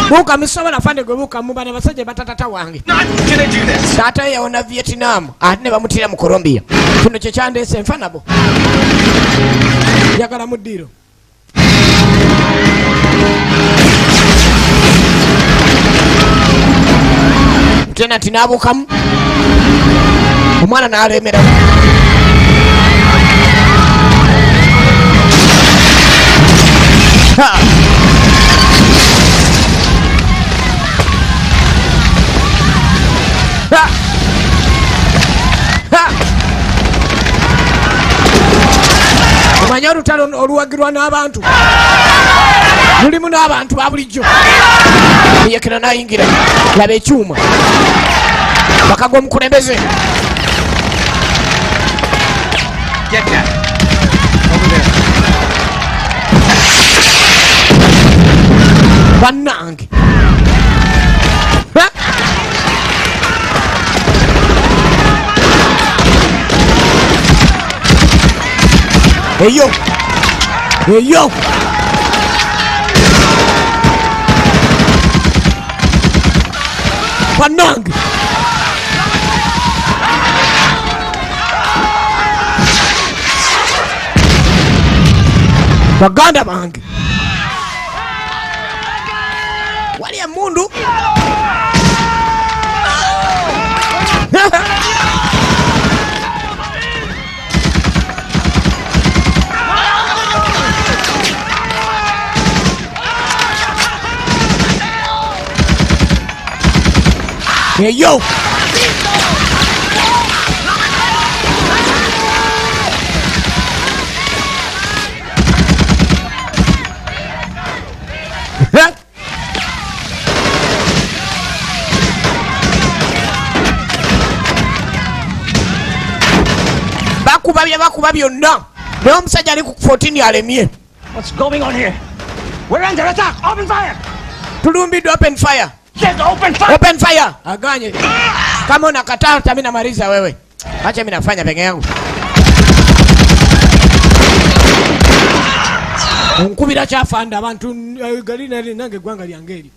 Buuka musobola fande gwe buuka mu bano basajja batatata wange. Taata ye yawona Vietnam ate ne bamutira mu Colombia. Kino kye kyandeese nfa nabo. Njagala mu ddiiro. Tenanti n'abuukamu omwana n'alemeramu. Ha! Ha! Ha! Omanye olutalo oluwagirwa n'abantu lulimu n'abantu ba bulijjo. Yekera n'ayingira laba ekyuma maka g'omukulembeze. Get that. Over there. Bannange. Ha! Eyo. Eyo. Bannange. Baganda bange. Wali emundu. Hey yo. Bakuba bya bakuba byonna. Naye omusajja ali ku 14 alemye. What's going on here? We're under attack. Open fire. Tulumbiddwa, open fire. Yes, open fire. Open fire. Aganye. Kama unakataa mimi namaliza wewe. Acha mimi nafanya peke yangu. Onkubira kyafanda abantu gali nali nange gwanga lyange eri.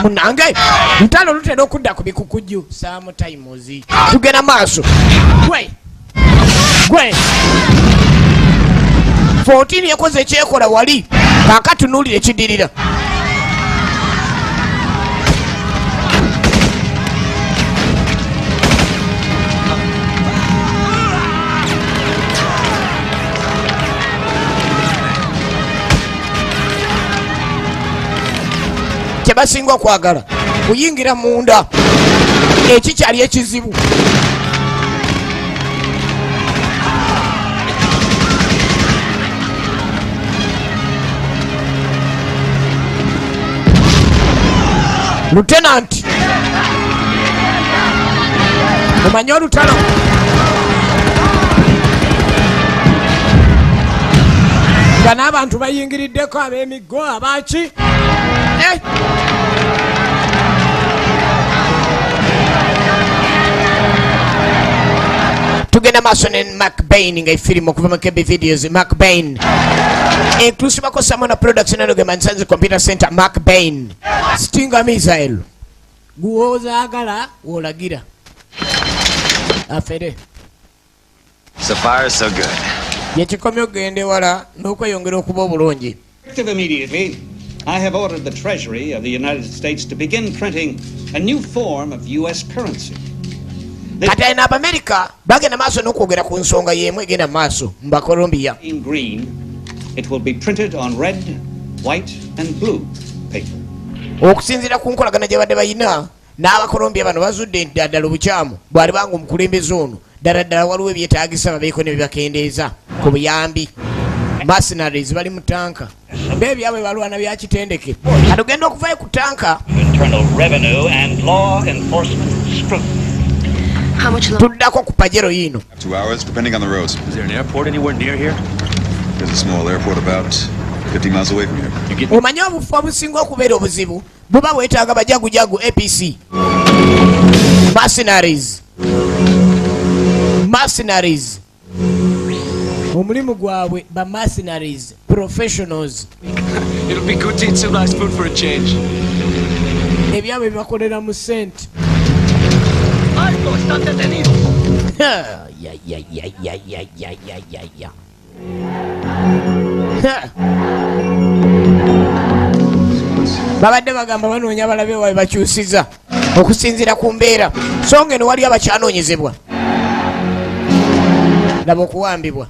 Munange lutalo lutera okudda ku bikukujju sometimes. Tugenda maaso. Gwe. Gwe. 14 yakoze ekyekola wali. Kaakati tunuulire ekiddirira. Kyebasinga okwagala kuyingira munda ekikyali ekizibu. Lieutenant omanye olutalo nga n'abantu bayingiriddeko ab'emiggo abaki. Tugenda maaso ne McBain nga efirimu okuva mu KB Videos. McBain etuusibwako Samona Production and Mansanzi Computer Center. McBain Stinger missile guwozaagala wolagira afere. So far so good. Yekikomye okugenda ewala n'okweyongera okuba obulungi. Effective immediately, I have ordered the Treasury of the United States to begin printing a new form of U.S. currency. Kati alina Abamerika bagenda maaso n'okwogera ku nsonga y'emu egenda maaso mu Bakolombiya. In green, it will be printed on red, white, and blue paper. Okusinziira ku nkolagana gye badde balina n'Abakolombia bano, bazudde nti ddala obukyamu bwali banga omukulembeze ono ddala ddala waliwo ebyetaagisa babeeko ne byebakendeeza ku buyambi. Mercenaries bali mu tanka, beebyabwe balwana byakitendeke. Kati ogenda okuvayo ku tanka. Internal Revenue and Law Enforcement Scrutiny. How much longer? Tuddako ku Pajero yiino. 2 hours, depending on the roads. Is there an airport anywhere near here? There's a small airport about 50 miles away from here. You get Omanye obufu obusinga okubeera obuzibu buba bwetaaga bajagujagu, APC mercenaries, mercenaries omulimu gwabwe ba mercenaries professionals. It'll be good to eat some nice food for a change. Ebyabwe bibakolera mu sente. Alto, están detenidos. Ya, ya, ya, ya, ya, ya, ya, ya, ya. Ha. Babadde bagamba banoonya balabe wabe bakyusiza okusinziira ku mbeera, so nga eno waliyo abakyanoonyezebwa. Laba okuwambibwa.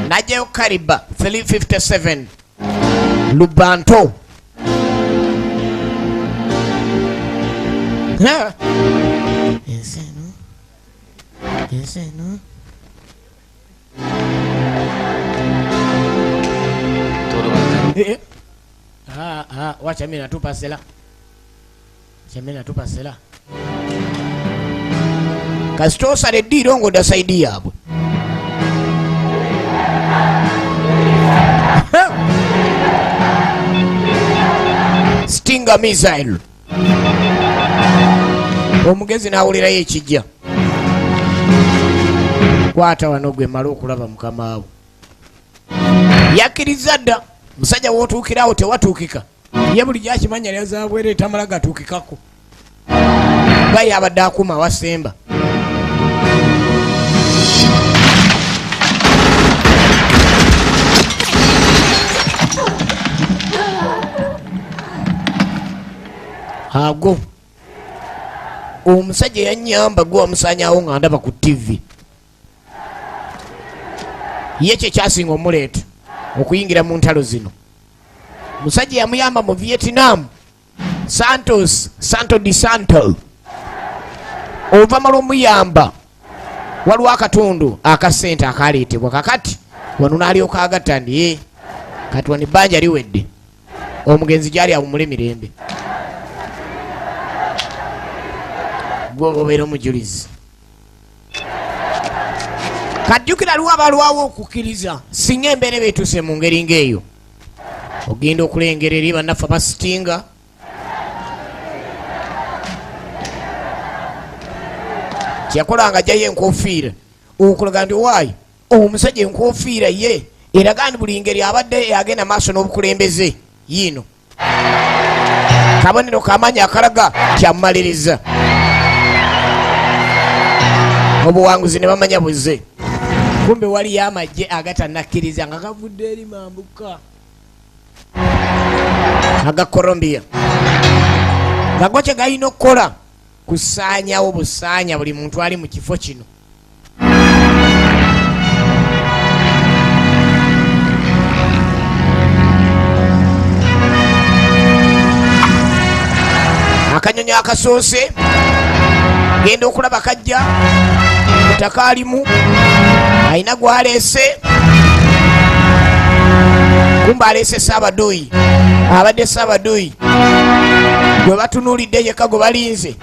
Najjayo caliber 357 lubanto. Ha. Ensi eno, ensi eno. Eh, eh. Ah, ah, wacha mimi natupa sela. Wacha mimi natupa sela. Kasita osala eddiiro ng'odda side yaabwe. Ha! Stinger missile. Omugezi n'awulirayo ekijja. Kwata wano gwe male okulaba mukama wo. Yakkiriza dda musajja w'otuukirawo tewatuukika. Ye bulijjo akimanya lyazabwere tamala gatuukikako. Nga yabadde akuuma awasemba. Ago omusajja yanyamba gwe wamusanyawo nga ndaba ku TV. Ye kyekyasinga omuleeta okuyingira mu ntalo zino. Musajja yamuyamba mu Vietnam, Santos, Santo di Santo. Oluvamala omuyamba, waliwo akatundu akasente akaleetebwa. Kakati wano n'alyoka agatta ndi ye kati wano ebbanja liwedde, omugenzi gyali awumule mirembe. Gwe obeera omujulizi. Kajjukira aliwo abalwawo okukkiriza singa embeera eba etuuse mu ngeri ng'eyo. Ogenda okulengera eri bannaffe abasitinga kyeyakolanga ajjayo enkofiira okulaga nti waayi omusajja enkofiira ye eraga nti buli ngeri abadde agenda maaso n'obukulembeze. Yiino kabonero kamaanyi akalaga kyamumaliriza obuwanguzi ne bamanya buze. Kumbe waliyo amagye agatanakkiriza nga gavudde eri mambuka aga Colombia nga go kye galina okukola kusaanyawo busaanya buli muntu ali mu kifo kino. Akanyonyi akasoose genda okulaba kajja mutaka alimu alina gwaleese. Kumba aleese Saabaduyi, abadde Saabaduyi gwe batunuulidde yekka gwe balinze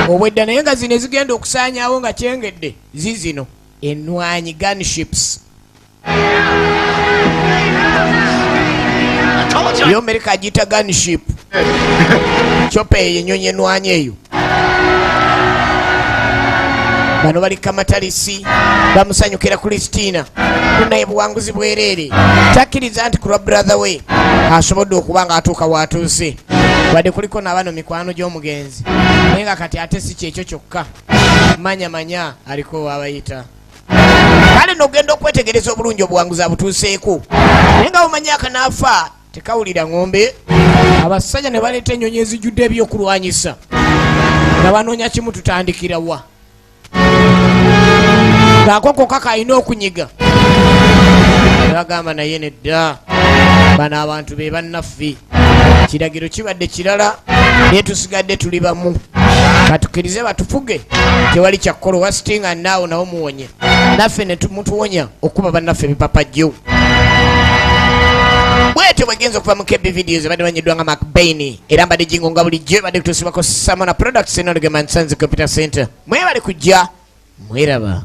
obwedda, naye nga zino ezigenda okusaanyaawo nga kyengedde zizino enwanyi gunships. Yo Amerika agiyita gunship chopper, eyo ennyonyi enwanyi eyo. Bano bali kamatalisi bamusanyukira Christina, naye buwanguzi bwereere. Takkiriza nti ku lwa brother we asobodde okuba nga atuuka watuuse, wadde kuliko n'abano mikwano gy'omugenzi, naye nga kati ate si kyekyo kyokka. Manya manya aliko wabayita. Kale nogenda okwetegereza obulungi obuwanguzi abutuuseeko, naye nga bumanyi akanaafa tekawulira ŋŋombe. Abasajja ne baleeta ennyonyi ezijjudde ebyokulwanyisa nga banoonya kimu, tutandikira wa? Ako kokka kalina okunyiga. Bagamba naye nedda, bano abantu be bannaffe. Kiragiro kibadde kirala, naye tusigadde tuli bamu, katukkirize batufuge, tewali kyakkola. Owa Stinger naawo nawo muwonye, naffe ne mutuwonya okuba bannaffe ebipapajjo. Bwetyo bwegenza okuva mu KB Videos, ebadde manyiddwa nga Mark Bain, era mbadde Jingo nga bulijjo, ebadde kutuusibwako Samona Products, Enolegeman Sons Computer Center. Mwebale kujja, mweraba.